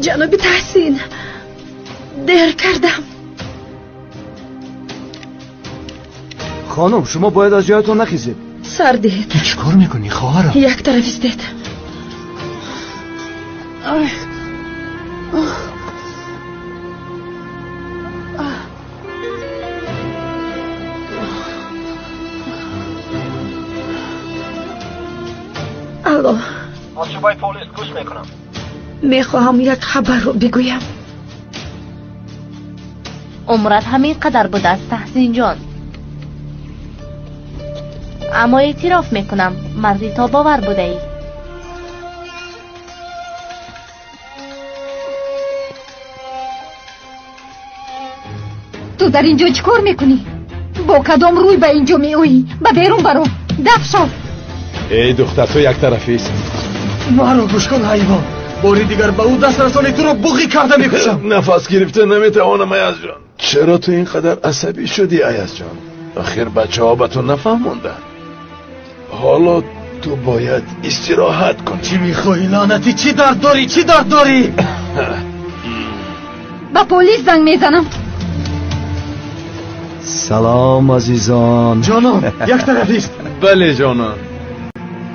ҷаноби Таҳсин, дер кардам. Хонум, шумо бояд аз ҷоятон нахезед. Сар диҳед. Ту чӣ кор мекунӣ, хоҳарам? Як тараф истед. Алло. Аз шӯъбаи полис гӯш мекунам. Мехоҳам як хабарро бигӯям. Умрат ҳамин қадар будааст, Таҳсинҷон. Аммо эътироф мекунам, марди тобовар будаӣ. Ту дар инҷо чӣ кор мекунӣ? Бо кадом рӯй ба инҷо меоӣ? Ба берун баро, даф шав. Эй духтар, ту яктарафист. Маро гӯш кун, ҳайвон. Бори дигар ба ӯ даст расонӣ, туро буғӣ карда мекушам. Нафас гирифта наметавонам, Аязҷон. Чаро ту ин қадар асабӣ шудӣ, Аязҷон? Охир бачаҳо ба ту нафаҳмонданд. Ҳоло ту бояд истироҳат кунӣ. Чӣ мехоҳӣ, лаънатӣ? Чӣ дард дорӣ? Чӣ дард дорӣ? Ба полис занг мезанам. Салом, азизон. Ҷонон, яктарафист. Бале, ҷонон.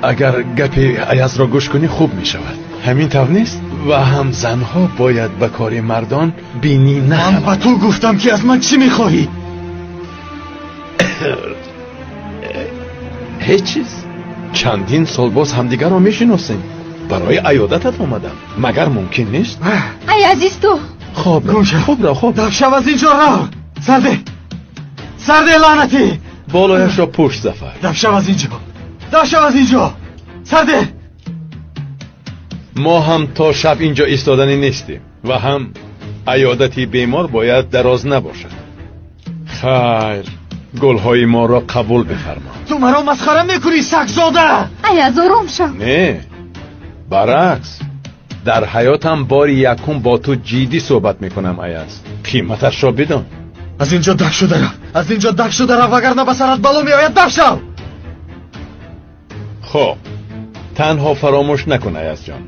Агар гапи Аязро гӯш кунӣ хуб мешавад. Ҳамин тавр нест? Ва ҳам занҳо бояд ба кори мардон бинӣ нахӯранд. Ман ба ту гуфтам, ки аз ман чӣ мехоҳӣ? Ҳеҷ чиз. Чандин сол боз ҳамдигарро мешиносем. Барои аёдатат омадам. Магар мумкин нест? Ай азиз, ту. Хоб рав, хоб. Даф шав аз инҷо, рав. Сарде. Сарде, лаънатӣ. Болояшро пӯш, Зафар. Даф шав аз инҷо. Даф шав аз инҷо. Сарде. Мо ҳам то шаб инҷо истоданӣ нестем ва ҳам аёдати бемор бояд дароз набошад. Хайр, гулҳои моро қабул бифармо. Ту маро масхара мекунӣ, сагзода! Аяз, ором шав. Не, баръакс, дар ҳаётам бори якум бо ту ҷиддӣ суҳбат мекунам, Аяз. Қиматашро бидон. Аз инҷо даф шуда рав. Аз инҷо даф шуда рав, вагарна ба сарат бало меояд. Даф шав. Хоб, танҳо фаромӯш накун, Аязҷон.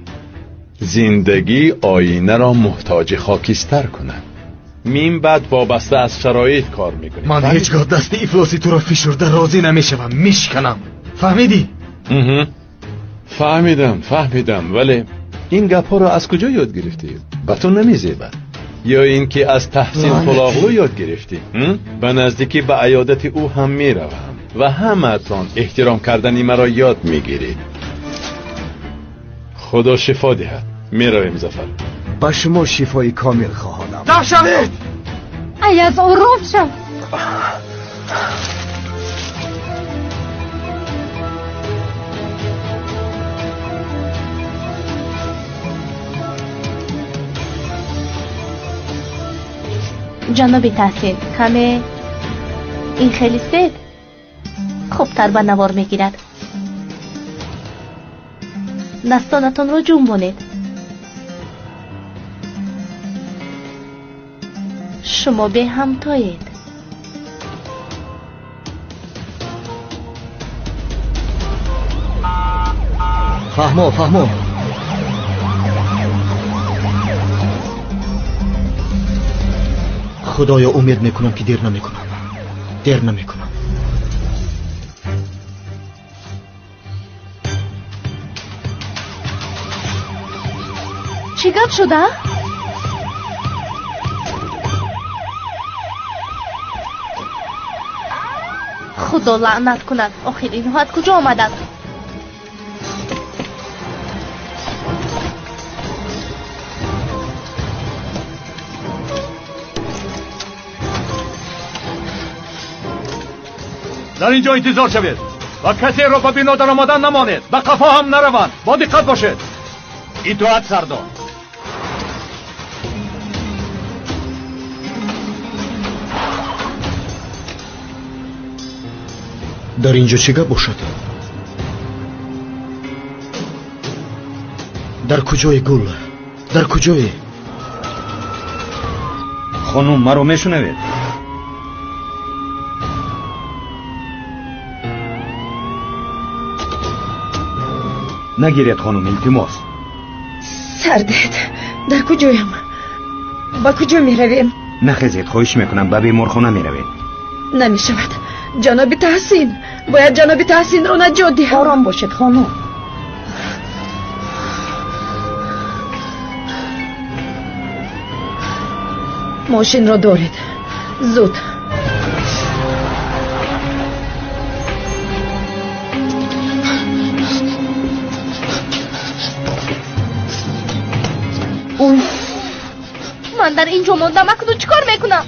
Зиндагӣ оинаро муҳтоҷи хокистар кунад. Мин баъд вобаста аз шароит кор мекунӣ. Ман ҳеҷ гоҳ дасти ифлоси туро фишурда розӣ намешавам. Мешиканам. Фаҳмидӣ? Фаҳмидам, фаҳмидам, вале ин гапҳоро аз куҷо ёд гирифтӣ? Ба ту намезебад. Ё ин ки аз Таҳсин Қулоғлу ёд гирифтӣ? Ба наздикӣ ба аёдати ӯ ҳам меравам ва ҳамаатон эҳтиром кардани маро ёд мегиред. Худо шифо диҳад. Меравем, Зафар. Ба шумо шифои комил хоҳонам. Даф шавед! Аяз, ором шав. Ҷаноби Таҳсин, каме ин хеле сед хубтар ба навор мегирад. Дастонатонро ҷунбонед. Шумо беҳамтоед. Фаҳмо, фаҳмо. Худоё, умед мекунам, ки дер намекунам. Дер намекунам. Чӣ гап шуда? Худо лаънат кунад. Охир инҳо аз куҷо омаданд? Дар инҷо интизор шавед ва касеро ба бино даромадан намонед. Ба қафо ҳам нараванд. Бо диққат бошед. Итоат, сардор. Дар инҷо чӣ гап бошад? Дар куҷои гул? Дар куҷое? Хонум, маро мешунавед? Нагиред, хонум, илтимос. Сардед, дар куҷоям? Ба куҷо меравем? Нахезед, хоҳиш мекунам, ба беморхона меравед. Намешавад. Ҷаноби Таҳсин, бояд ҷаноби Таҳсинро наҷот диҳам. Ором бошед, хонум. Мошинро доред. Зуд. Ман дар ин ҷо мондам, акнун чӣ кор мекунам?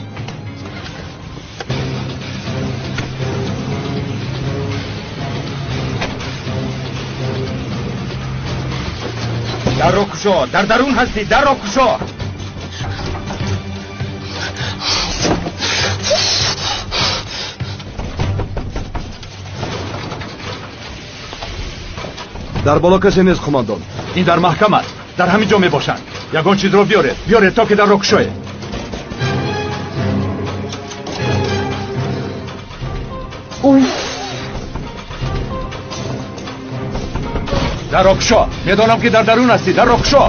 Дарро кушо, дар дарун ҳастӣ, дарро кушо. Дар боло касе нест, қумандон. Ин дар маҳкам аст, дар ҳамин ҷо мебошанд. Ягон чизро биёред, биёред то ки дарро кушоед. Дарро кушо, медонам ки дар дарун ҳастӣ, дарро кушо.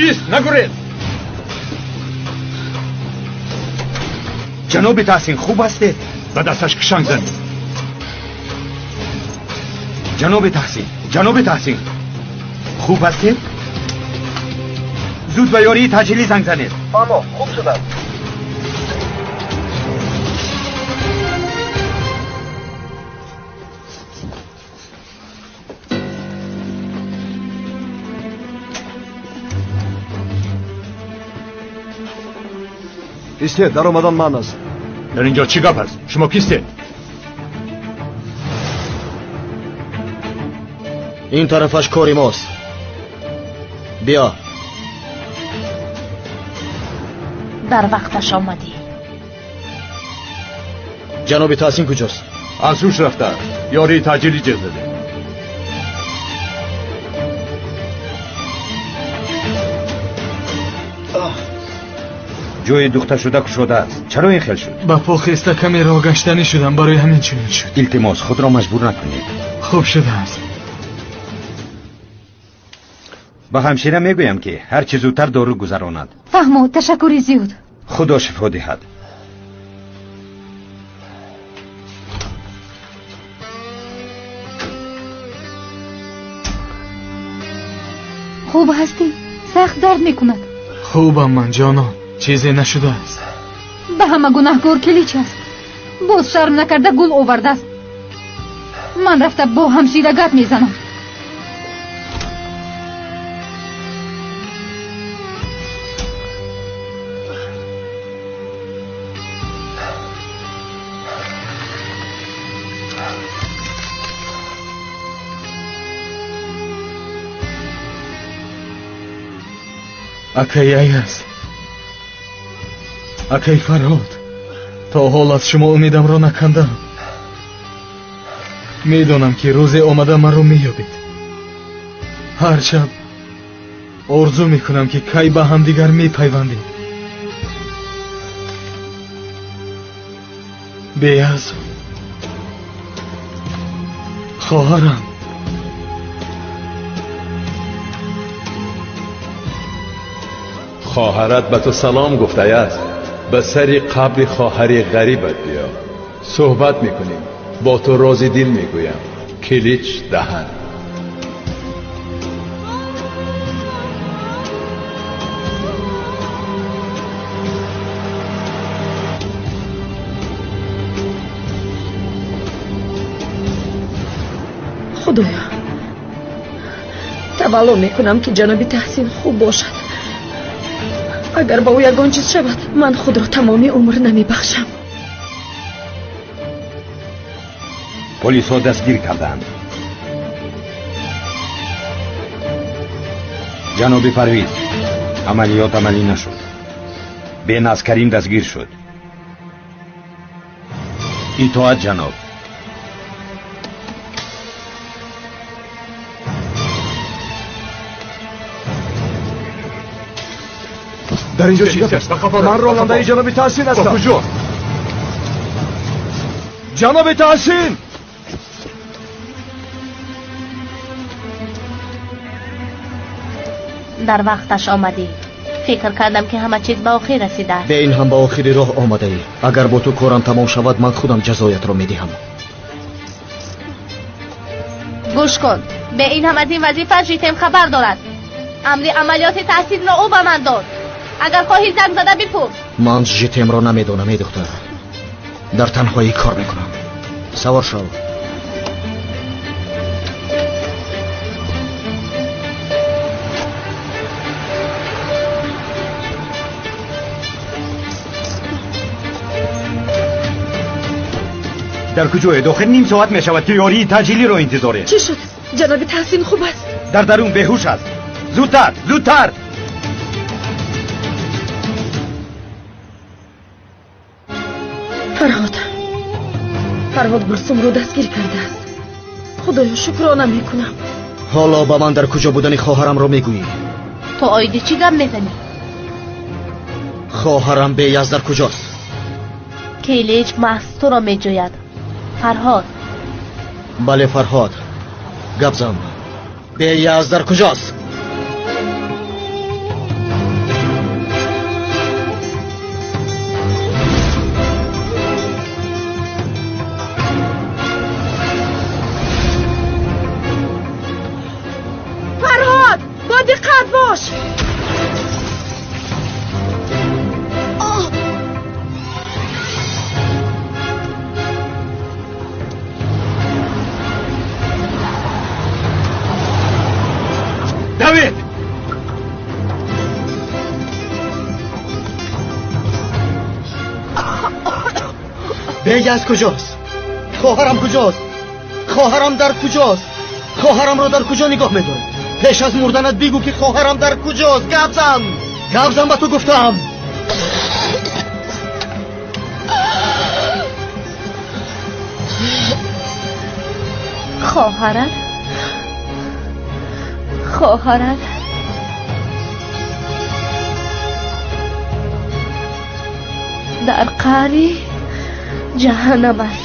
Ист, нагурез. Ҷаноби Таҳсин, хуб ҳастед? Ба дасташ кишанг занед. Ҷаноби Таҳсин, ҷаноби Таҳсин, хуб ҳастед? Зуд ба ёрии таъҷилӣ занг занед. Фаҳмо, хуб шудам. Истед, даромадан ман аст. Дар инҷо чӣ гап аст? Шумо кистед? Ин тарафаш кори мост. Биё. Дар вақташ омадӣ. Ҷаноби Таҳсин куҷост? Аз ҳуш рафтааст. Ёрии таъҷилӣ ҷеғ задем. Ҷои духташуда кушодааст. Чаро ин хел шуд? Ба по хеста каме роҳ гаштанӣ шудам, барои ҳамин чунин шуд. Илтимос, худро маҷбур накунед. Хуб шудааст. Ба ҳамшира мегӯям, ки ҳар чӣ зудтар дору гузаронад. Фаҳмо, ташаккури зиёд. Худо шифо диҳад. Хуб ҳастӣ? Сахт дард мекунад. Хубам ман, ҷонон. Чизе нашудааст. Ба ҳама гунаҳкор Килич аст. Боз шарм накарда гул овардааст. Ман рафта бо ҳамшира гап мезанам. Акай Аяз, акай Фарҳод, то ҳол аз шумо умедамро накандам. Медонам, ки рӯзе омада маро меёбед. Ҳар шаб орзу мекунам, ки кай ба ҳамдигар мепайвандем. Беаз, хоҳарам. Хоҳарат ба ту салом гуфт, Аяз. Ба сари қабри хоҳари ғарибат биё. Суҳбат мекунем. Бо ту рози дил мегӯям. Килич даҳан. Худоё, тавалло мекунам, ки ҷаноби Таҳсин хуб бошад. Агар ба ӯ ягон чиз шавад, ман худро тамоми умр намебахшам. Полисҳо дастгир карданд. Ҷаноби Парвиз, амалиёт амалӣ нашуд. Беназ Карим дастгир шуд. Итоат, ҷаноб. Дар инҷо чӣ гап аст? Ман ронандаи ҷаноби Таҳсин ҳастам. Куҷо? Ҷаноби Таҳсин! Дар вақташ омадӣ. Фикр кардам, ки ҳама чиз ба охир расидааст. Бе ин ҳам ба охири роҳ омадаӣ. Агар бо ту корам тамом шавад, ман худам ҷазоятро медиҳам. Гӯш кун, бе ин ҳам аз ин вазифа Житем хабар дорад. Амри амалиёти Таҳсинро ӯ ба ман дод. Агар хоҳӣ, занг зада бипурс. Ман Житемро намедонам, эй духтар. Дар танҳоӣ кор мекунам. Савор шав. Дар куҷоед? Охир ним соат мешавад ки ёрии таъҷилиро интизорем. Чӣ шуд? Ҷаноби Таҳсин хуб аст? Дар дарун беҳуш аст. Зудтар, зудтар! Фарҳод, Фарҳод Гулсумро дастгир кардааст. Худоё, шукрона мекунам. Ҳоло ба ман дар куҷо будани хоҳарамро мегӯӣ? Ту оиди чӣ гап мезанӣ? Хоҳарам Беяз дар куҷост? Келич маҳз туро меҷӯяд. Фарҳод. Бале, Фарҳод, гап зан. Беяз дар куҷост? Фарҳод, бо диққат бош. Давид! Беяз куҷост? Хоҳарам куҷост? Хоҳарам дар куҷост? Хоҳарамро дар куҷо нигоҳ медорӣ? Пеш аз мурданат бигӯ ки хоҳарам дар куҷост. Гап зан! Гап зан, ба ту гуфтам. Хоҳарат? Хоҳарат дар қаъри ҷаҳаннам аст.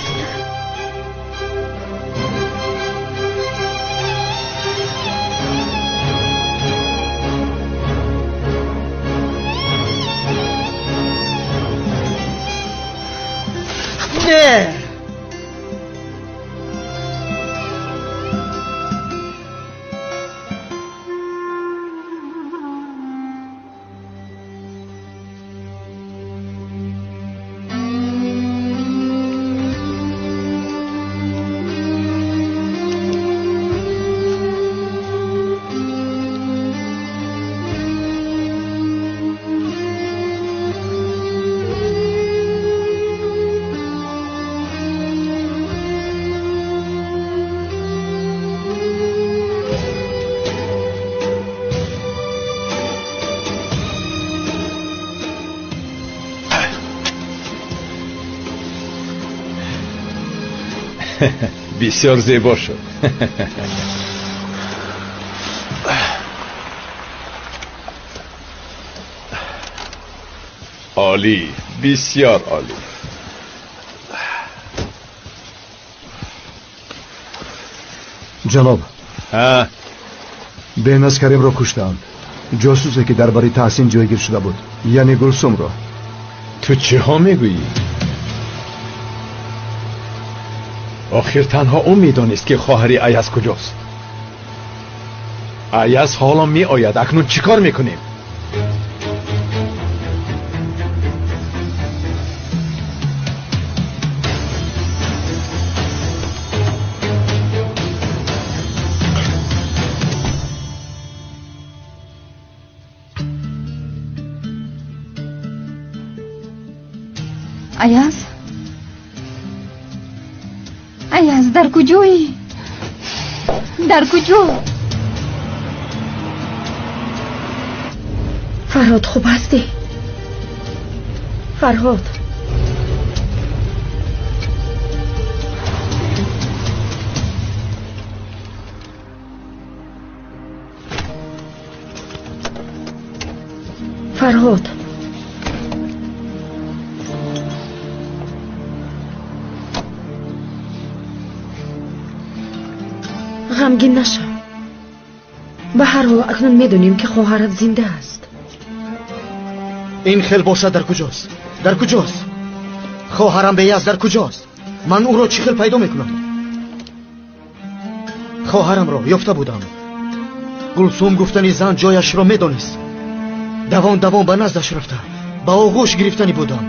Не! Бисёр зебо шуд. Олӣ, бисёр олӣ. Ҷаноб, Беназ Каримро куштаанд. Ҷосусе ки дар бари Таҳсин ҷойгир шуда буд, яъне Гулсумро. Ту чиҳо мегӯӣ? Охир танҳо ӯ медонист ки хоҳари Аяз куҷост. Аяз ҳоло меояд. Акнун чӣ кор мекунем? Аяз? Аяз, дар куҷоӣ? Дар куҷо? Фарҳод, хуб ҳастӣ? Фарҳод, Фарҳод, ғамгин нашав. Ба ҳар ҳол акнун медонем ки хоҳарат зинда аст. Ин хел бошад, дар куҷост? Дар куҷост? Хоҳарам Беяз дар куҷост? Ман ӯро чӣ хел пайдо мекунам? Хоҳарамро ёфта будам. Гулсум гуфтани зан ҷояшро медонист. Давон давон ба наздаш рафта, ба оғӯш гирифтани будам.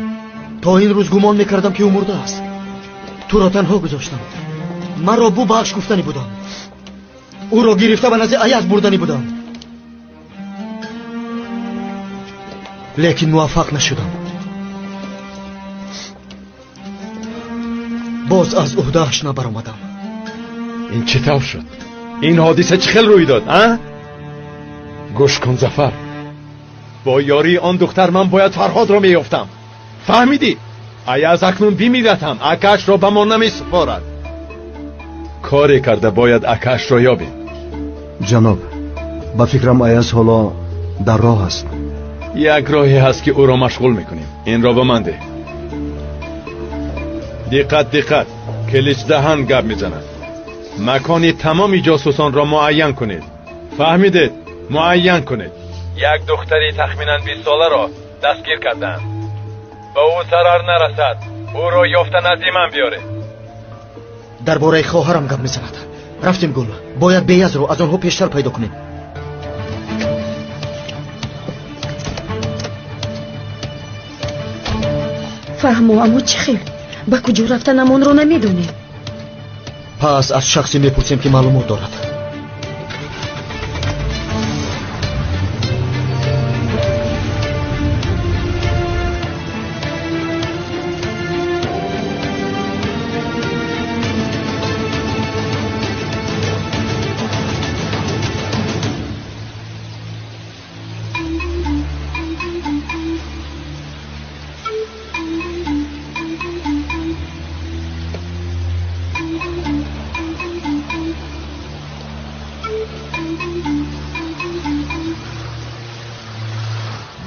То ин рӯз гумон мекардам ки ӯ мурда аст. Туро танҳо гузоштам. Маро бубахш гуфтани будам. Ӯро гирифта ба назди Аяз бурдани будам. Лекин муваффақ нашудам. Боз аз уҳдааш набаромадам. Ин чӣ тавр шуд? Ин ҳодиса чӣ хел рӯй дод, а? Гӯш кун, Зафар. Бо ёрии он духтар ман бояд Фарҳодро меёфтам. Фаҳмидӣ? Аяз акнун бимирад ҳам акаашро ба мо намесупорад. Коре карда бояд акаашро ёбем. Ҷаноб, ба фикрам Аяз ҳоло дар роҳ аст. Як роҳе ҳаст, ки ӯро машғул мекунем. Инро ба ман деҳ. Диққат, диққат, Киличдаҳан гап мезанад. Макони тамоми ҷосусонро муайян кунед. Фаҳмидед? Муайян кунед. Як духтари тахминан 20 соларо дастгир карданд. Ба ӯ зарар нарасад. Ӯро ёфта назди ман биёред. Дар бораи хоҳарам гап мезанад. Рафтем, Гул. Бояд Беязро аз онҳо пештар пайдо кунем. Фаҳмо, аммо чӣ хел? Ба куҷо рафтанам онро намедонем. Пас аз шахсе мепурсем, ки маълумот дорад.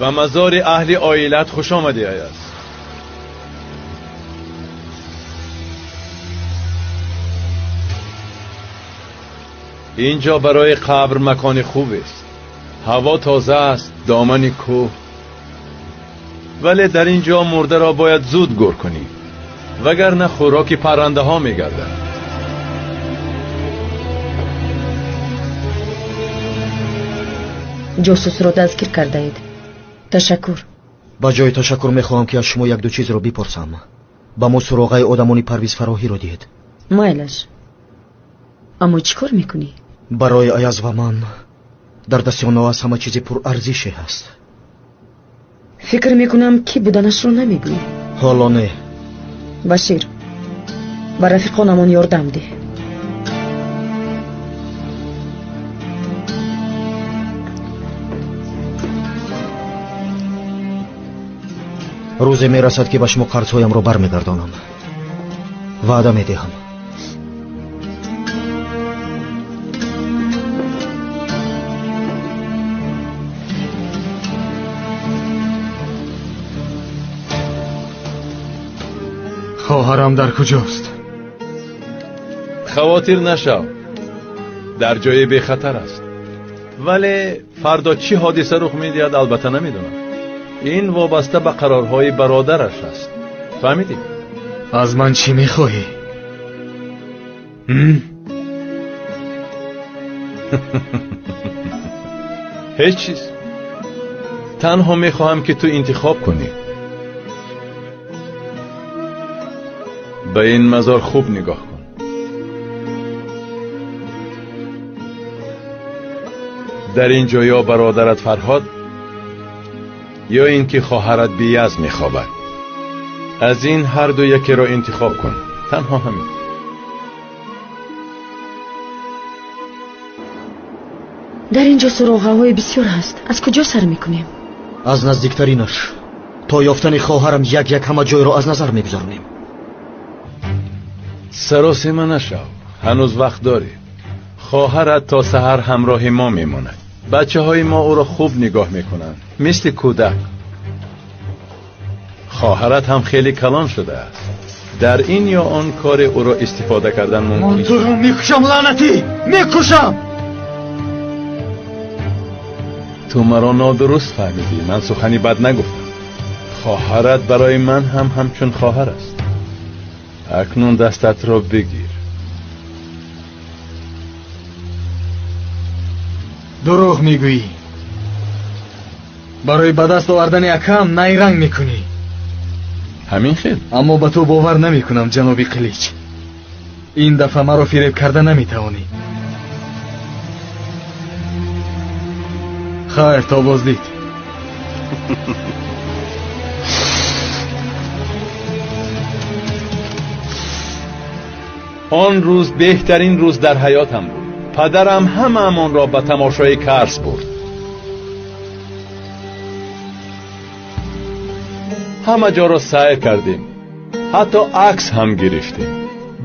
Ба мазори аҳли оилат хуш омадӣ, Аяз. Инҷо барои қабр макони хубест. Ҳаво тоза аст, домани кӯҳ. Вале дар ин ҷо мурдаро бояд зуд гӯр кунӣ, вагарна хӯроки паррандаҳо мегардад. Ҷосусро дастгир кардаед. Ташаккур. Ба ҷои ташаккур мехоҳам, ки аз шумо як ду чизро бипурсам. Ба мо суроғаи одамони Парвиз Фароҳиро диҳед. Майлаш. Аммо чӣ кор мекунӣ? Барои Аяз ва ман дар дасти онҳо аз ҳама чизи пурарзише ҳаст. Фикр мекунам, ки буданашро намегӯӣ. Ҳоло не. Башир, ба рафиқонамон ёрдам деҳ. Рӯзе мерасад, ки ба шумо қарзҳоямро бармегардонам. Ваъда медиҳам. Хоҳарам дар куҷост? Хавотир нашав, дар ҷои бехатар аст. Вале фардо чӣ ҳодиса рух медиҳад, албатта намедонам. Ин вобаста ба қарорҳои бародараш аст. Фаҳмидӣ? Аз ман чӣ мехоҳӣ? Ҳеҷ чиз. Танҳо мехоҳам, ки ту интихоб кунӣ. Ба ин мазор хуб нигоҳ кун. Дар ин ҷо ё бародарат Фарҳод, ё ин ки хоҳарат Бияз мехобад. Аз ин ҳар ду якеро интихоб кун. Танҳо ҳамин. Дар ин ҷо суроғаҳои бисёр ҳаст. Аз куҷо сар мекунем? Аз наздиктаринаш. То ёфтани хоҳарам як як ҳама ҷойро аз назар мегузаронем. Саросима нашав, ҳанӯз вақт дорӣ. Хоҳарат то саҳар ҳамроҳи мо мемонад. Бачаҳои мо ӯро хуб нигоҳ мекунанд, мисли кӯдак. Хоҳарат ҳам хеле калон шудааст. Дар ин ё он кори ӯро истифода кардан мумкин. Ман туро мекушам, лаънатӣ! Мекушам! Ту маро нодуруст фаҳмидӣ. Ман сухани бад нагуфтам. Хоҳарат барои ман ҳам ҳамчун хоҳар аст. Акнун дастатро бигир. Дурӯғ мегӯӣ. Барои ба даст овардани акам найранг мекунӣ. Ҳамин хел. Аммо ба ту бовар намекунам, ҷаноби Қилич. Ин дафъа маро фиреб карда наметавонӣ. Хайр, то боздид. Он рӯз беҳтарин рӯз дар ҳаётам буд. Падарам ҳамаамонро ба тамошои Карс бурд. Ҳама ҷоро сайр кардем, ҳатто акс ҳам гирифтем.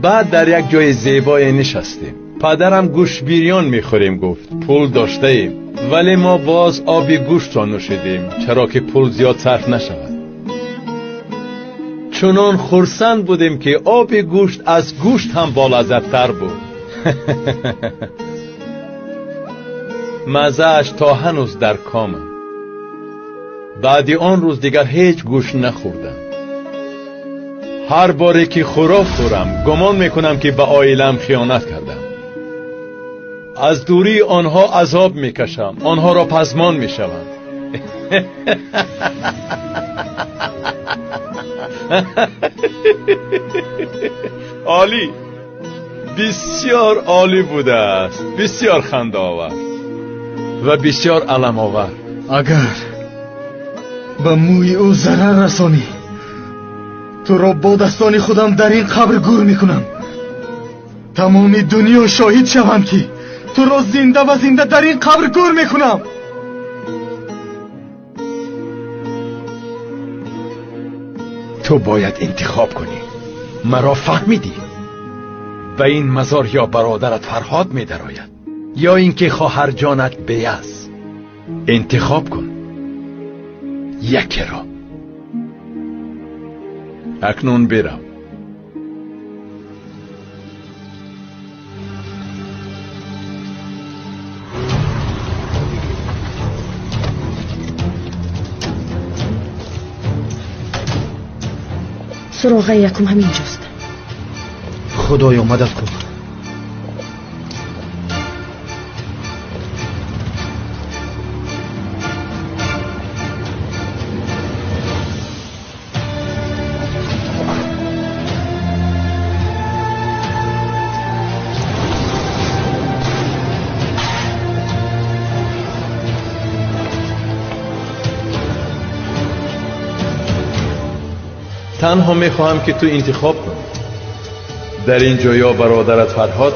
Баъд дар як ҷои зебое нишастем. Падарам гӯштбирён мехӯрем гуфт. Пул доштаем, вале мо боз оби гӯштро нӯшидем, чаро ки пул зиёд сарф нашавад. Чунон хурсанд будем, ки оби гӯшт аз гӯшт ҳам болаззаттар буд. Маззааш то ҳанӯз дар комам. Баъди он рӯз дигар ҳеҷ гӯшт нахӯрдам. Ҳар боре ки хӯрок хӯрам, гумон мекунам, ки ба оилаам хиёнат кардам. Аз дурии онҳо азоб мекашам, онҳоро пазмон мешавам. Олӣ, бисёр олӣ будааст, бисёр хандаовар ва бисёр аламовар. Агар ба мӯи ӯ зарар расонӣ, туро бо дастони худам дар ин қабр гур мекунам. Тамоми дунё шоҳид шаванд, ки туро зинда ва зинда дар ин қабр гур мекунам. Ту бояд интихоб кунӣ. Маро фаҳмидӣ? Ба ин мазор ё бародарат Фарҳод медарояд, ё ин ки хоҳарҷонат Беяз. Интихоб кун якеро. Акнун бирав. Суроғаи якум ҳамин ҷост. Худоё, мадад кун. Танҳо мехоҳам, ки ту интихоб кунӣ. Дар ин ҷо ё бародарат Фарҳод,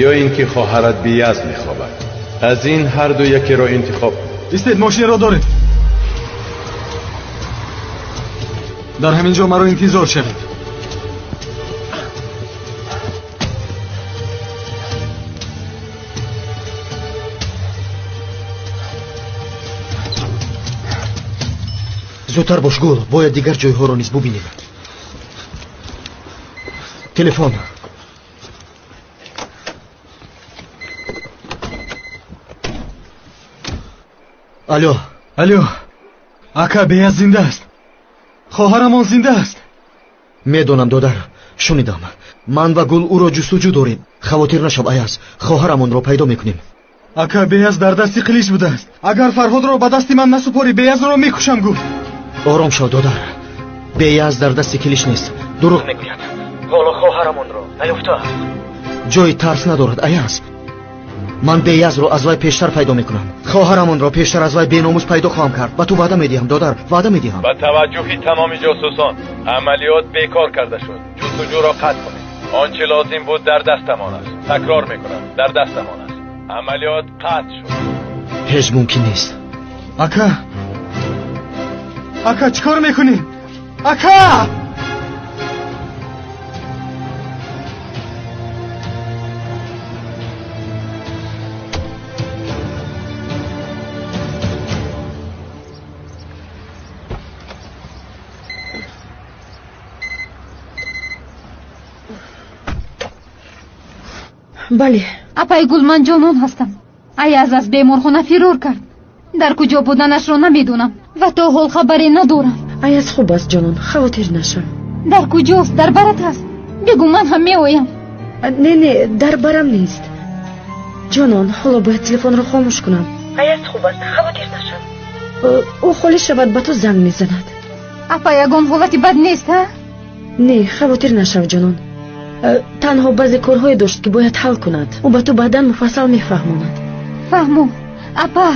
ё ин ки хоҳарат Бияз мехобад. Аз ин ҳар ду якеро интихоб кун. Истед, мошинро доред. Дар ҳамин ҷо маро интизор шавед. Зудтар бош, Гул, бояд дигар ҷойҳоро низ бубинем. Телефон. Алло. Алло, ака, Беяз зинда аст. Хоҳарамон зинда аст. Медонам, додар, шунидам. Ман ва Гул ӯро ҷустуҷӯ дорем. Хавотир нашав, Аяз, хоҳарамонро пайдо мекунем. Ака, Беяз дар дасти Қилич будааст. Агар Фарҳодро ба дасти ман насупорӣ, Беязро мекушам, гуфт. Ором шав, додар. Беяз дар дасти Килич нест. Дурӯғ мегӯяд. Ҳоло хоҳарамонро наёфтааст. Ҷои тарс надорад, Аяз. Ман Беязро аз вай пештар пайдо мекунам. Хоҳарамонро пештар аз вай беномус пайдо хоҳам кард. Ба ту ваъда медиҳам, додар, ваъда медиҳам. Ба таваҷҷӯҳи тамоми ҷосусон амалиёт бекор карда шуд. Ҷустуҷӯро қатъ кунед. Он чӣ лозим буд дар дастамон аст. Такрор мекунам, дар дастамон аст. Амалиёт қатъ шуд. Ҳеҷ мумкин нест. Ака, ака, чӣ кор мекунӣ? Ака! Бале. Апаи Гул, ман ҷонон ҳастам. Аяз аз беморхона фирор кард. Дар куҷо буданашро намедонам ва то ҳол хабаре надорам. Аяз хуб аст, ҷонон, хавотир нашав. Дар куҷост? Дар барат ҳаст? Бигӯ, ман ҳам меоям. Не, не, дар барам нест. Ҷонон, ҳоло бояд телефонро хомӯш кунам. Аяз хуб аст, хавотир нашав. Ӯ холӣ шавад, ба ту занг мезанад. Апа, ягон ҳолати бад нест, ҳа? Не, хавотир нашав, ҷонон. Танҳо баъзе корҳое дошт, ки бояд ҳал кунад. Ӯ ба ту баъдан муфассал мефаҳмонад. Фаҳму, апа,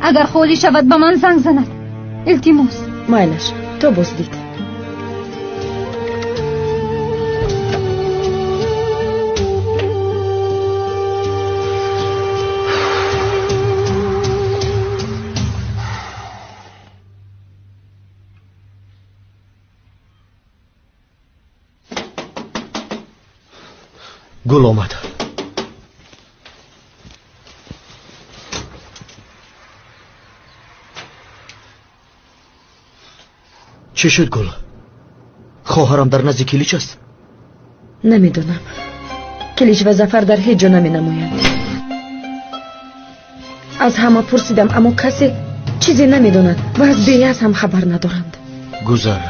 агар холӣ шавад, ба ман занг занад. Илтимос. Майлаш, то боздид. Гул омад. Чӣ шуд, Гул? Хоҳарам дар назди Килич аст? Намедонам. Килич ва Зафар дар ҳеҷ ҷо наменамоянд. Аз ҳама пурсидам, аммо касе чизе намедонад ва аз Беяз ҳам хабар надоранд. Гузар.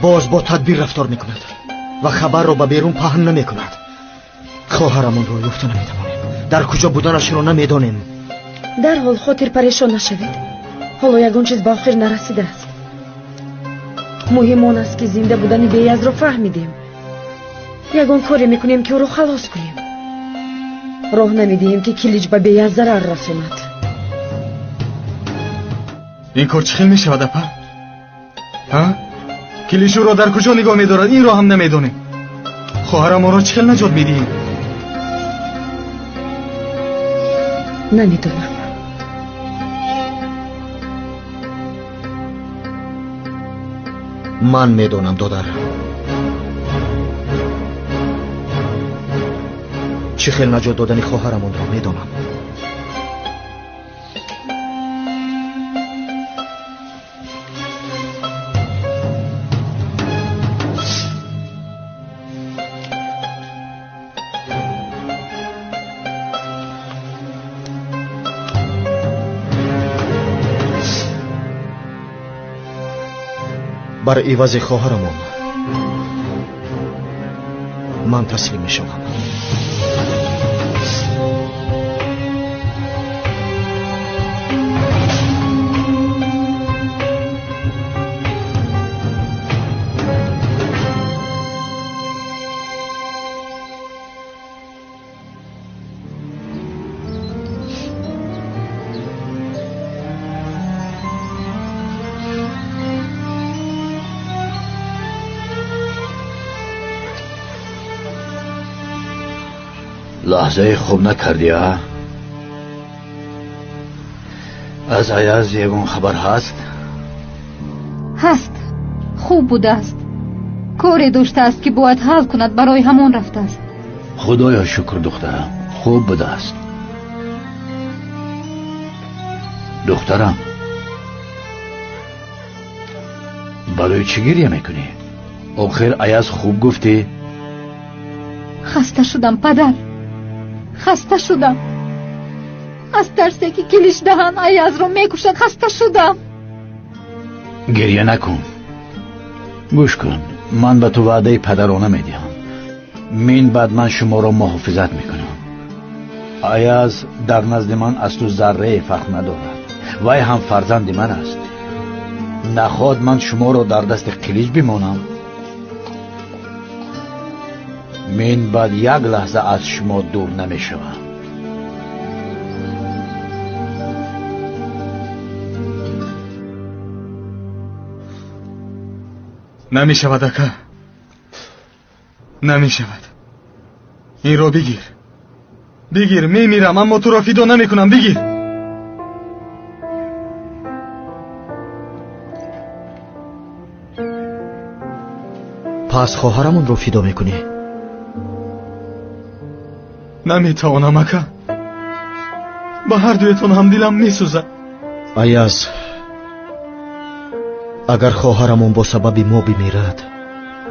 Боз бо тадбир рафтор мекунад ва хабарро ба берун паҳн намекунад. Хоҳарамонро ёфта наметавонем. Дар куҷо буданашро намедонем. Дарҳол хотир парешон нашавед. Ҳоло ягон чиз ба охир нарасидааст. Муҳим он аст, ки зинда будани Беязро фаҳмидем. Ягон коре мекунем, ки ӯро халос кунем. Роҳ намедиҳем, ки Килич ба Беяз зарар расонад. Ин кор чӣ хел мешавад, апа? Ҳа? Килич ӯро дар куҷо нигоҳ медорад, инро ҳам намедонем. Хоҳарамонро чӣ хел наҷот медиҳем? Намедонам. Ман медонам, додар. Чӣ хел наҷот додани хоҳарамонро медонам. Бар ивази хоҳарамон ман таслим мешавам. Лаҳзаи хуб накардӣ, а? Аз Аяз ягон хабар ҳаст? Ҳаст. Хуб будааст. Коре доштааст, ки бояд ҳал кунад, барои ҳамон рафтааст. Худоё шукр, духтарам, хуб будааст. Духтарам, барои чӣ гиря мекунӣ? Охир Аяз хуб гуфтӣ? Хаста шудам, падар. Хаста шудам. Аз тарсе, ки Килич даҳан Аязро мекушад, хаста шудам. Гиря накун. Гӯш кун, ман ба ту ваъдаи падарона медиҳам. Мин баъд ман шуморо муҳофизат мекунам. Аяз дар назди ман аз ту заррае фарқ надорад. Вай ҳам фарзанди ман аст. Нахоҳад ман шуморо дар дасти Қилич бимонам. Мин баъд як лаҳза аз шумо дур намешавам. Намешавад, ака. Намешавад. Инро бигир. Бигир, мемирам, аммо туро фидо намекунам. Бигир. Пас хоҳарамонро фидо мекунӣ? Наметавонам, ака. Ба ҳар дуятон ҳам дилам месӯзад. Аяз, агар хоҳарамон бо сабаби мо бимирад,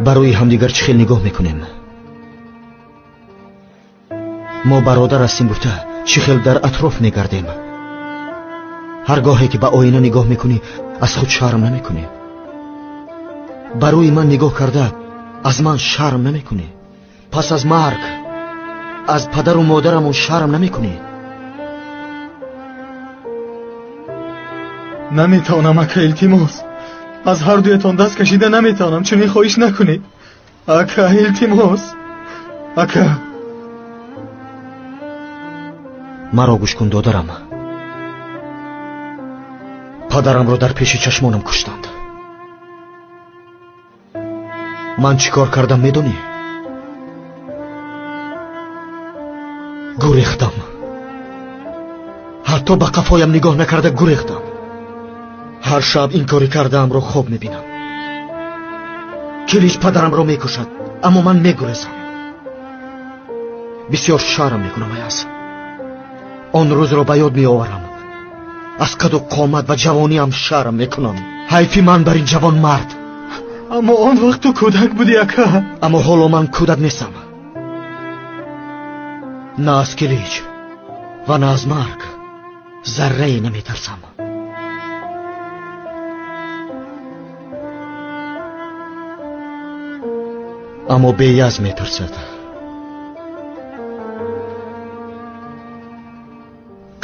барои ҳамдигар чӣ хел нигоҳ мекунем? Мо бародар ҳастем гуфта чӣ хел дар атроф мегардем? Ҳар гоҳе ки ба оина нигоҳ мекунӣ, аз худ шарм намекунӣ. Барои ман нигоҳ карда аз ман шарм намекунӣ. Пас аз марг аз падару модарамон шарм намекунӣ. Наметавонам, ака, илтимос. Аз ҳар дуятон даст кашида наметавонам. Чунин хоҳиш накунед, ака, илтимос, ака. Маро гӯш кун, додарам. Падарамро дар пеши чашмонам куштанд. Ман чӣ кор кардам медонӣ? Гурехтам. Ҳатто ба қафоям нигоҳ накарда гурехтам. Ҳар шаб ин кори кардаамро хоб мебинам. Килич падарамро мекушад, аммо ман мегурезам. Бисёр шарм мекунам, Аяз. Он рӯзро ба ёд меоварам. Аз қаду қомат ва ҷавониам шарм мекунам. Ҳайфи ман бар ин ҷавон мард. Аммо он вақт ту кӯдак будӣ, ака. Аммо ҳоло ман кӯдак нестам. На аз Килич ва на аз марг заррае наметарсам. Аммо Беяз метарсад.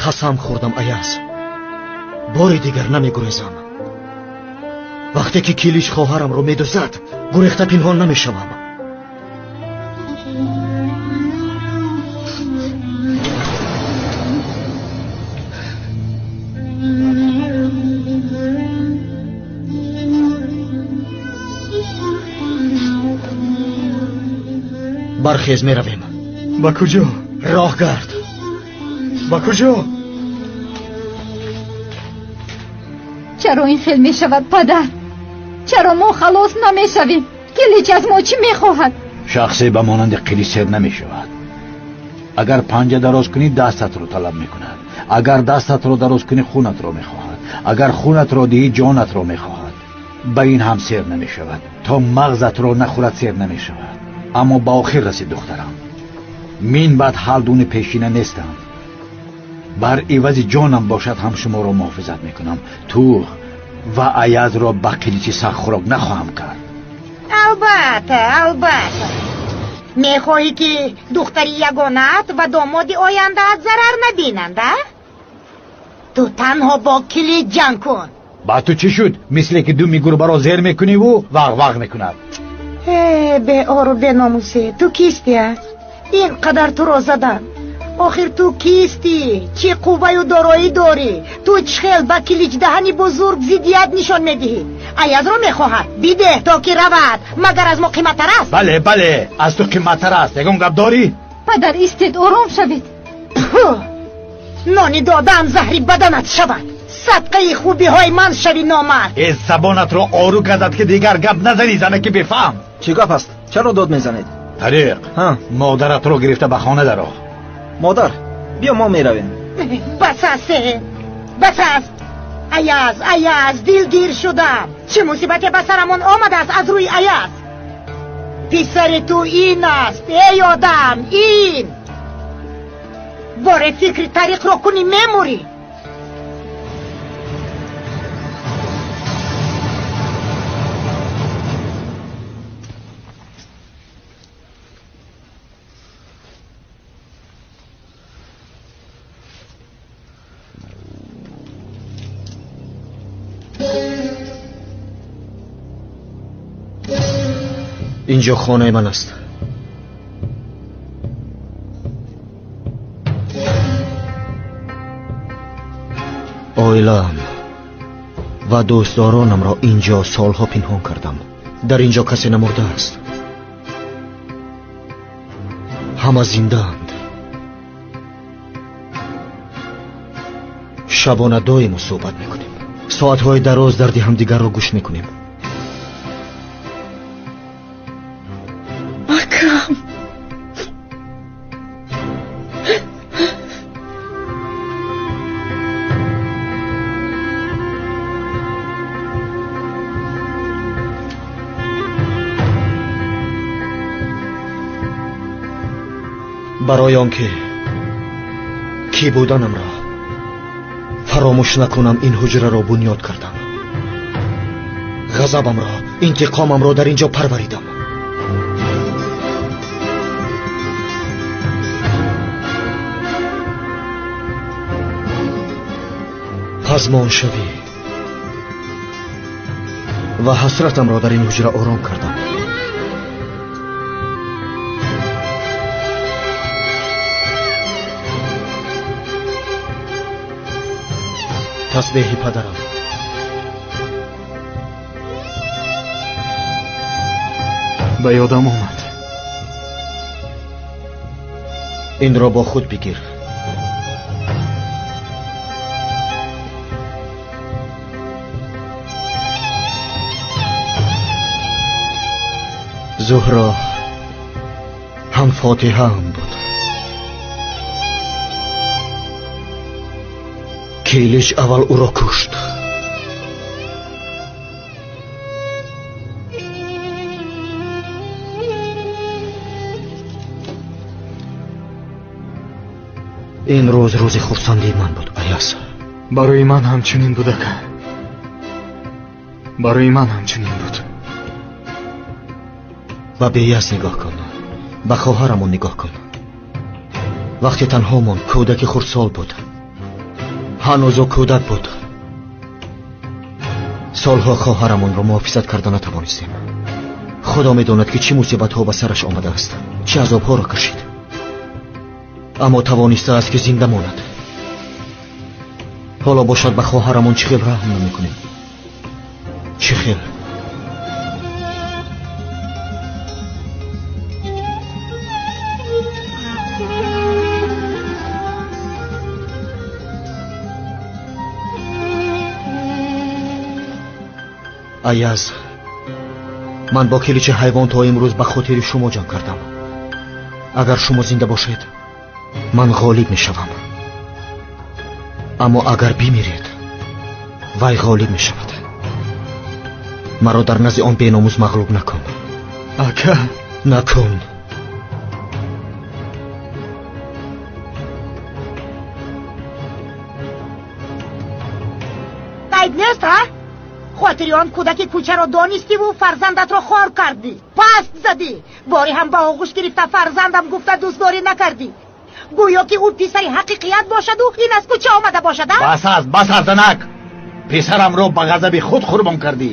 Қасам хӯрдам, Аяз, бори дигар намегурезам. Вақте ки Килич хоҳарамро медузад, гурехта пинҳон намешавам. Бархез, меравем. Ба куҷо? Роҳгард. Ба куҷо? Чаро ин хел мешавад, падар? Чаро мо халос намешавем? Килич аз мо чӣ мехоҳад? Шахсе ба монанди Қилич сер намешавад. Агар панҷа дароз кунӣ, дастатро талаб мекунад. Агар дастатро дароз кунӣ, хунатро мехоҳад. Агар хунатро диҳӣ, ҷонатро мехоҳад. Ба ин ҳам сер намешавад. То мағзатро нахӯрад, сер намешавад. Аммо ба охир расид, духтарам. Мин баъд ҳалдуни пешина нестанд. Бар ивази ҷонам бошад ҳам шуморо муҳофизат мекунам. Ту ва Аязро ба Қиличи сахтхӯрок нахоҳам кард. Албатта, албатта. Мехоҳӣ ки духтари ягонаат ва домоди ояндаат зарар набинанд, а? Ту танҳо бо Килич ҷанг кун. Ба ту чӣ шуд? Мисле ки думи гурбаро зер мекуниву вағ-вағ мекунад. Э, беору беномусе, ту кистӣ, а? Ин қадар туро задан. Охир ту кистӣ? Чӣ қувваю дороӣ дорӣ? Ту чӣ хел ба Килич даҳани бузург зиддият нишон медиҳӣ? Аязро мехоҳад, бидеҳ то ки равад. Магар аз мо қиматтар аст? Бале, бале, аз ту қиматтар аст. Ягон гап дорӣ? Падар, истед, ором шавед. Нони додаам заҳри баданат шавад. Садқаи хубиҳои ман шави, номард. Э, забонатро ору газад ки дигар гап назанӣ, занаки бефаҳм. Чӣ гап аст? Чаро дод мезанед? Тариқ, модаратро гирифта ба хона даро. Модар, биё мо меравем. Бас аст, бас аст. Аяз, Аяз, дилгир шудам. Чӣ мусибате ба сарамон омадааст аз рӯи Аяз? Писари ту ин аст, эй одам, ин. Боре фикри тариқро кунӣ, мемурӣ. Инҷо хонаи ман аст. Оилаам ва дӯстдоронамро инҷо солҳо пинҳон кардам. Дар инҷо касе намурдааст. Ҳама зиндаанд. Шабона доимо суҳбат мекунем. Соатҳои дароз дарди ҳамдигарро гӯш мекунем. Акам, барои он ки кӣ буданамро фаромӯш накунам, ин ҳуҷраро бунёд кардам. Ғазабамро, интиқомамро дар ин ҷо парваридам. Пазмоншавӣ ва ҳасратамро дар ин ҳуҷра ором кардам. Тасбеҳи падарам, ба ёдам омад. Инро бо худ бигир. Зуҳро ҳам фотиҳаам буд. Килич аввал ӯро кушт. Ин рӯз рӯзи хурсандии ман буд, Аяз. Барои ман ҳамчунин буд, ака. Барои ман ҳамчунин буд. Ба Беяз нигоҳ кун, ба хоҳарамон нигоҳ кун. Вақте танҳомон кӯдаки хурдсол буд, ҳанӯз ӯ кӯдак буд. Солҳо хоҳарамонро муҳофизат карда натавонистем. Худо медонад ки чӣ мусибатҳо ба сараш омадааст, чӣ азобҳоро кашид, аммо тавонистааст ки зинда монад. Ҳоло бошад ба хоҳарамон чӣ хел раҳм намекунем? Чӣ хел? Аяз, ман бо киличи ҳайвон то имрӯз ба хотири шумо ҷанг кардам. Агар шумо зинда бошед, ман ғолиб мешавам. Аммо агар бимиред, вай ғолиб мешавад. Маро дар назди он беномус мағлуб накун. Ака, накун. Айб нест, ҳа? Хотири он кӯдаки кӯчаро донистиву фарзандатро хор кардӣ, паст задӣ, боре ҳам ба оғӯш гирифта фарзандам гуфта дӯстдорӣ накардӣ. Гӯё ки ӯ писари ҳақиқият бошаду ин аз кӯча омада бошад. Бас аст, бас аст, занак. Писарамро ба ғазаби худ қурбон кардӣ.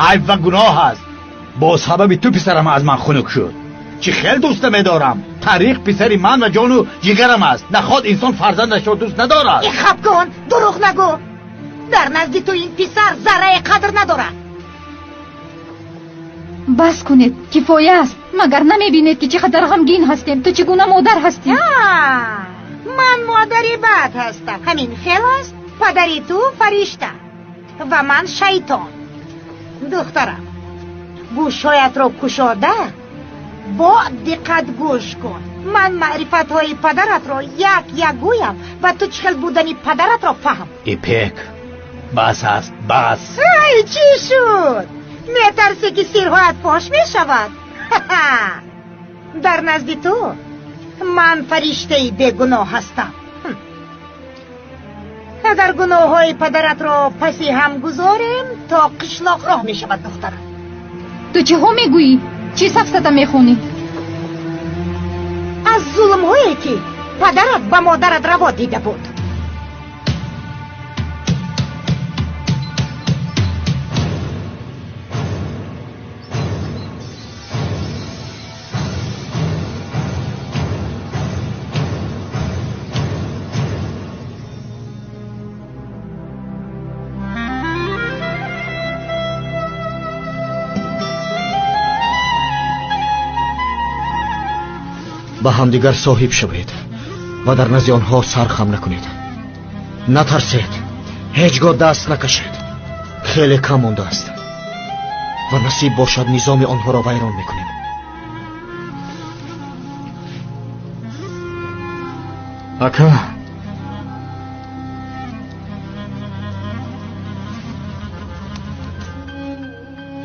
Айб ва гуноҳ аст. Бо сабаби ту писарам аз ман хунук шуд. Чӣ хел дӯст медорам. Таърих писари ман ва ҷону ҷигарам аст. Наход инсон фарзандашро дӯст надорад. Хаб кун, дурӯғ нагӯ. Дар назди ту ин писар заррае қадр надорад. Бас кунед, кифоя аст. Магар намебинед ки чӣ қадар ғамгин ҳастем? Ту чӣ гуна модар ҳастӣ? Ман модари бад ҳастам. Ҳамин хел аст. Падари ту фаришта ва ман шайтон. Духтарам, гӯшҳоятро кушода бо диққат гӯш кун. Ман маърифатҳои падаратро як як гӯям ва ту чӣ хел будани падаратро фаҳм. Ипек, бас аст, бас. Ай, чӣ шуд? Метарсӣ ки сирҳоят фош мешавад? Дар назди ту ман фариштаи бегуноҳ ҳастам. Агар гуноҳҳои падаратро паси ҳам гузорем, то қишлоқ роҳ мешавад, духтарам. Ту чиҳо мегӯӣ? Чӣ сафсата мехонӣ? Аз зулмҳое ки падарат ба модарат раво дида буд. Ба ҳамдигар соҳиб шавед ва дар назди онҳо сар хам накунед. Натарсед, ҳеҷ гоҳ даст накашед. Хеле кам мондааст ва насиб бошад низоми онҳоро вайрон мекунем. Ака,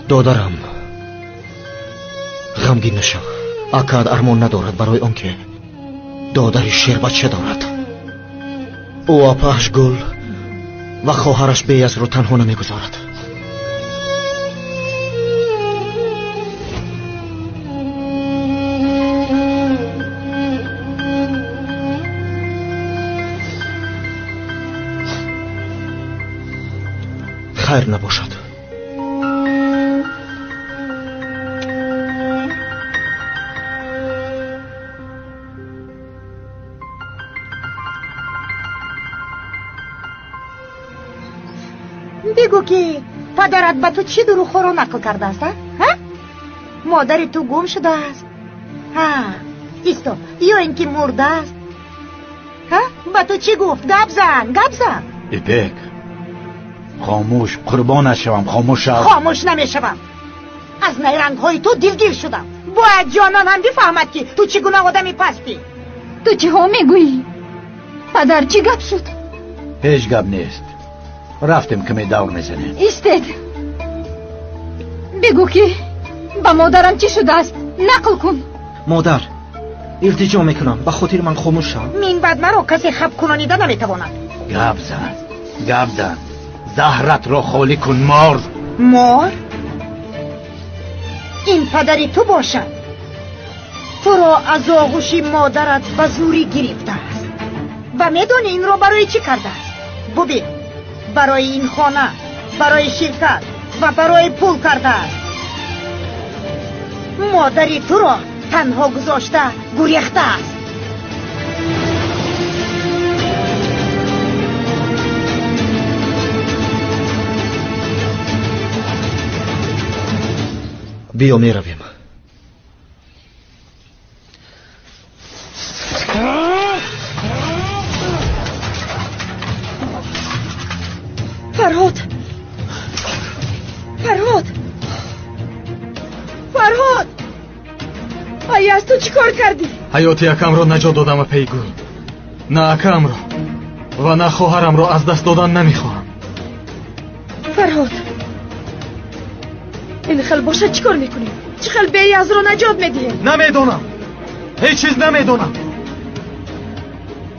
додарам, ғамгин нашав. Акад армон надорад барои он ки додари шербача дорад. Ӯ апааш Гул ва хоҳараш Беязро танҳо намегузорад. Хайр набошад. Бигӯ ки падарат ба ту чӣ дурӯғҳоро нақл кардааст? Ҳа? Модари ту гум шудааст. Ҳа, исто, ё ин ки мурдааст. Ҳа? Ба ту чӣ гуфт? Гап зан, гап зан. Ипек, хомӯш, қурбонат шавам, хомӯш шав. Хомӯш намешавам. Аз найрангҳои ту дилгир шудам. Бояд ҷонон ҳам бифаҳмад, ки ту чӣ гуна одами пастӣ. Ту чиҳо мегӯӣ? Падар, чӣ гап шуд? Ҳеҷ гап нест. Рафтем, каме давр мезанем. Истед, бигӯ, ки ба модарам чӣ шудааст, нақл кун. Модар, илтиҷо мекунам, ба хотири ман хомӯш шав. Мин баъд маро касе хаб кунонида наметавонад. Гап зан, гап зан, заҳратро холӣ кун. Мор, мор, ин падари ту бошад, туро аз оғӯши модарат ба зурӣ гирифтааст. Ва медонӣ инро барои чӣ кардааст? Бубин, барои ин хона, барои ширкат ва барои пул кардааст. Модари туро танҳо гузошта гурехтааст. Биё, меравем. Фарҳод, Фарҳод, Фарҳод, Аяз, ту чӣ кор кардӣ? Ҳаёти акамро наҷот додам, апаи гул. На акамро ва на хоҳарамро аз даст додан намехоҳам. Фарҳод, ин хел бошад, чӣ кор мекунем? Чӣ хел Беязро наҷот медиҳем? Намедонам, ҳеҷ чиз намедонам.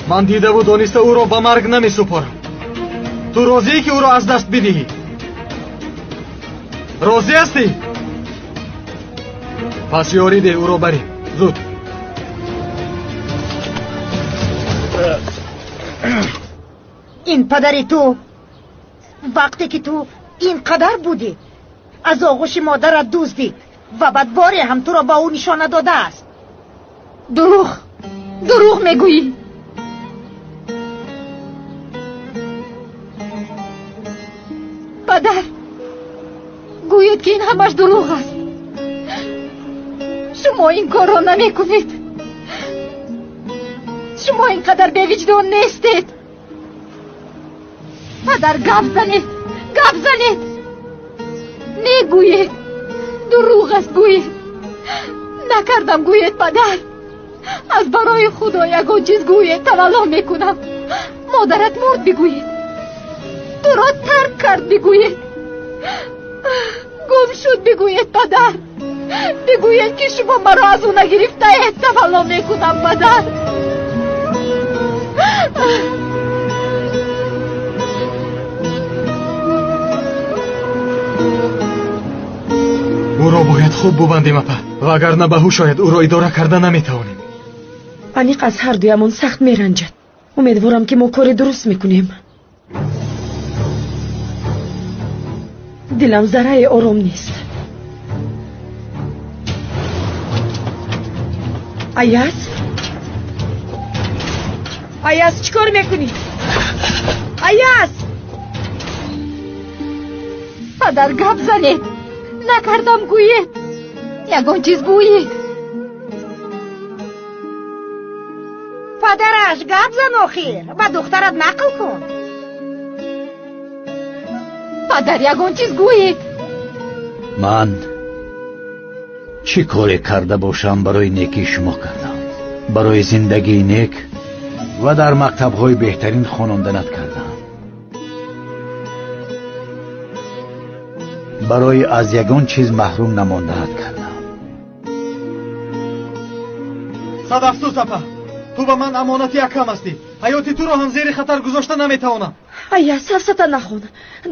Ман дидаву дониста ӯро ба марг намесупорам. Ту розие, ки ӯро аз даст бидиҳӣ? Розӣ ҳастӣ? Пас ёрӣ деҳ, ӯро барем зуд. Ин падари ту вақте ки ту ин қадар будӣ, аз оғӯши модарат дуздид ва бадборе ҳам туро ба ӯ нишона додааст. Дурӯғ, дурӯғ мегӯӣ. Падар, гӯед, ки ин ҳамаш дурӯғ аст. Шумо ин корро намекунед. Шумо ин қадар бевиҷдон нестед. Падар, гап занед, гап занед. Мегӯед, дурӯғ аст, гӯед. Накардам, гӯед, падар. Аз барои Худо ягон чиз гӯед, тавалло мекунам. Модарат мурд бигӯед, туро тарк кард бигӯед, гум шуд бигӯед, падар. Бигӯед, ки шумо маро аз ӯ нагирифтаед. Тавалло мекунам, падар. Ӯро бояд хуб бубандем, апа, вагарна ба ҳуш ояд, ӯро идора карда наметавонем. Аниқ аз ҳардуямон сахт меранҷад. Умедворам, ки мо кори дуруст мекунем. Дилам заррае ором нест. Аяз, Аяз, чӣ кор мекунӣ? Аяз! Падар, гап занед. Накардам гӯед, ягон чиз гӯед. Падараш, гап зан охир, ба духтарат нақл кун. Падар, ягон чиз гӯед. Ман чӣ коре карда бошам, барои некии шумо кардам, барои зиндагии нек ва дар мактабҳои беҳтарин хононданат кардам, барои аз ягон чиз маҳрум намонданат кардам. Сад афсӯс, апа, ту ба ман амонати акам ҳастӣ. Ҳаёти туро ҳам зери хатар гузошта наметавонам. Ая, сафсата нахон,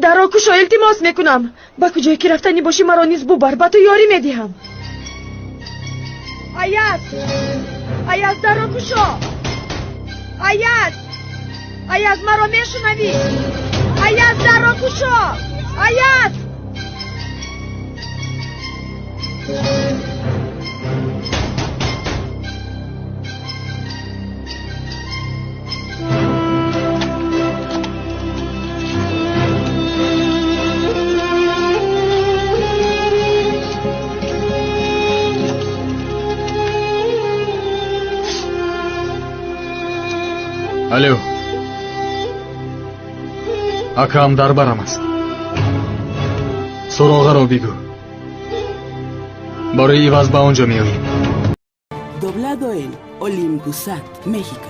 дарро кушо, илтимос мекунам. Ба куҷое ки рафтанӣ бошӣ, маро низ бубар, ба ту ёрӣ медиҳам. Аяз, Аяз, дарро кушо. Аяз, Аяз, маро мешунавӣ? Аяз, дарро кушо. Аяз! Алло, акам дар барам аст, суроғаро бигӯ. Барои иваз ба он ҷо меоем. Doblado en Olympusat, México.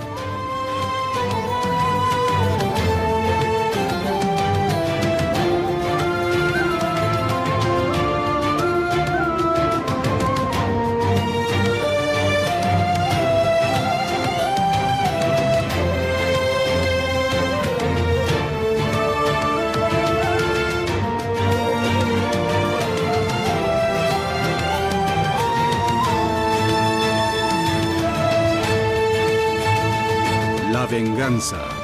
La venganza.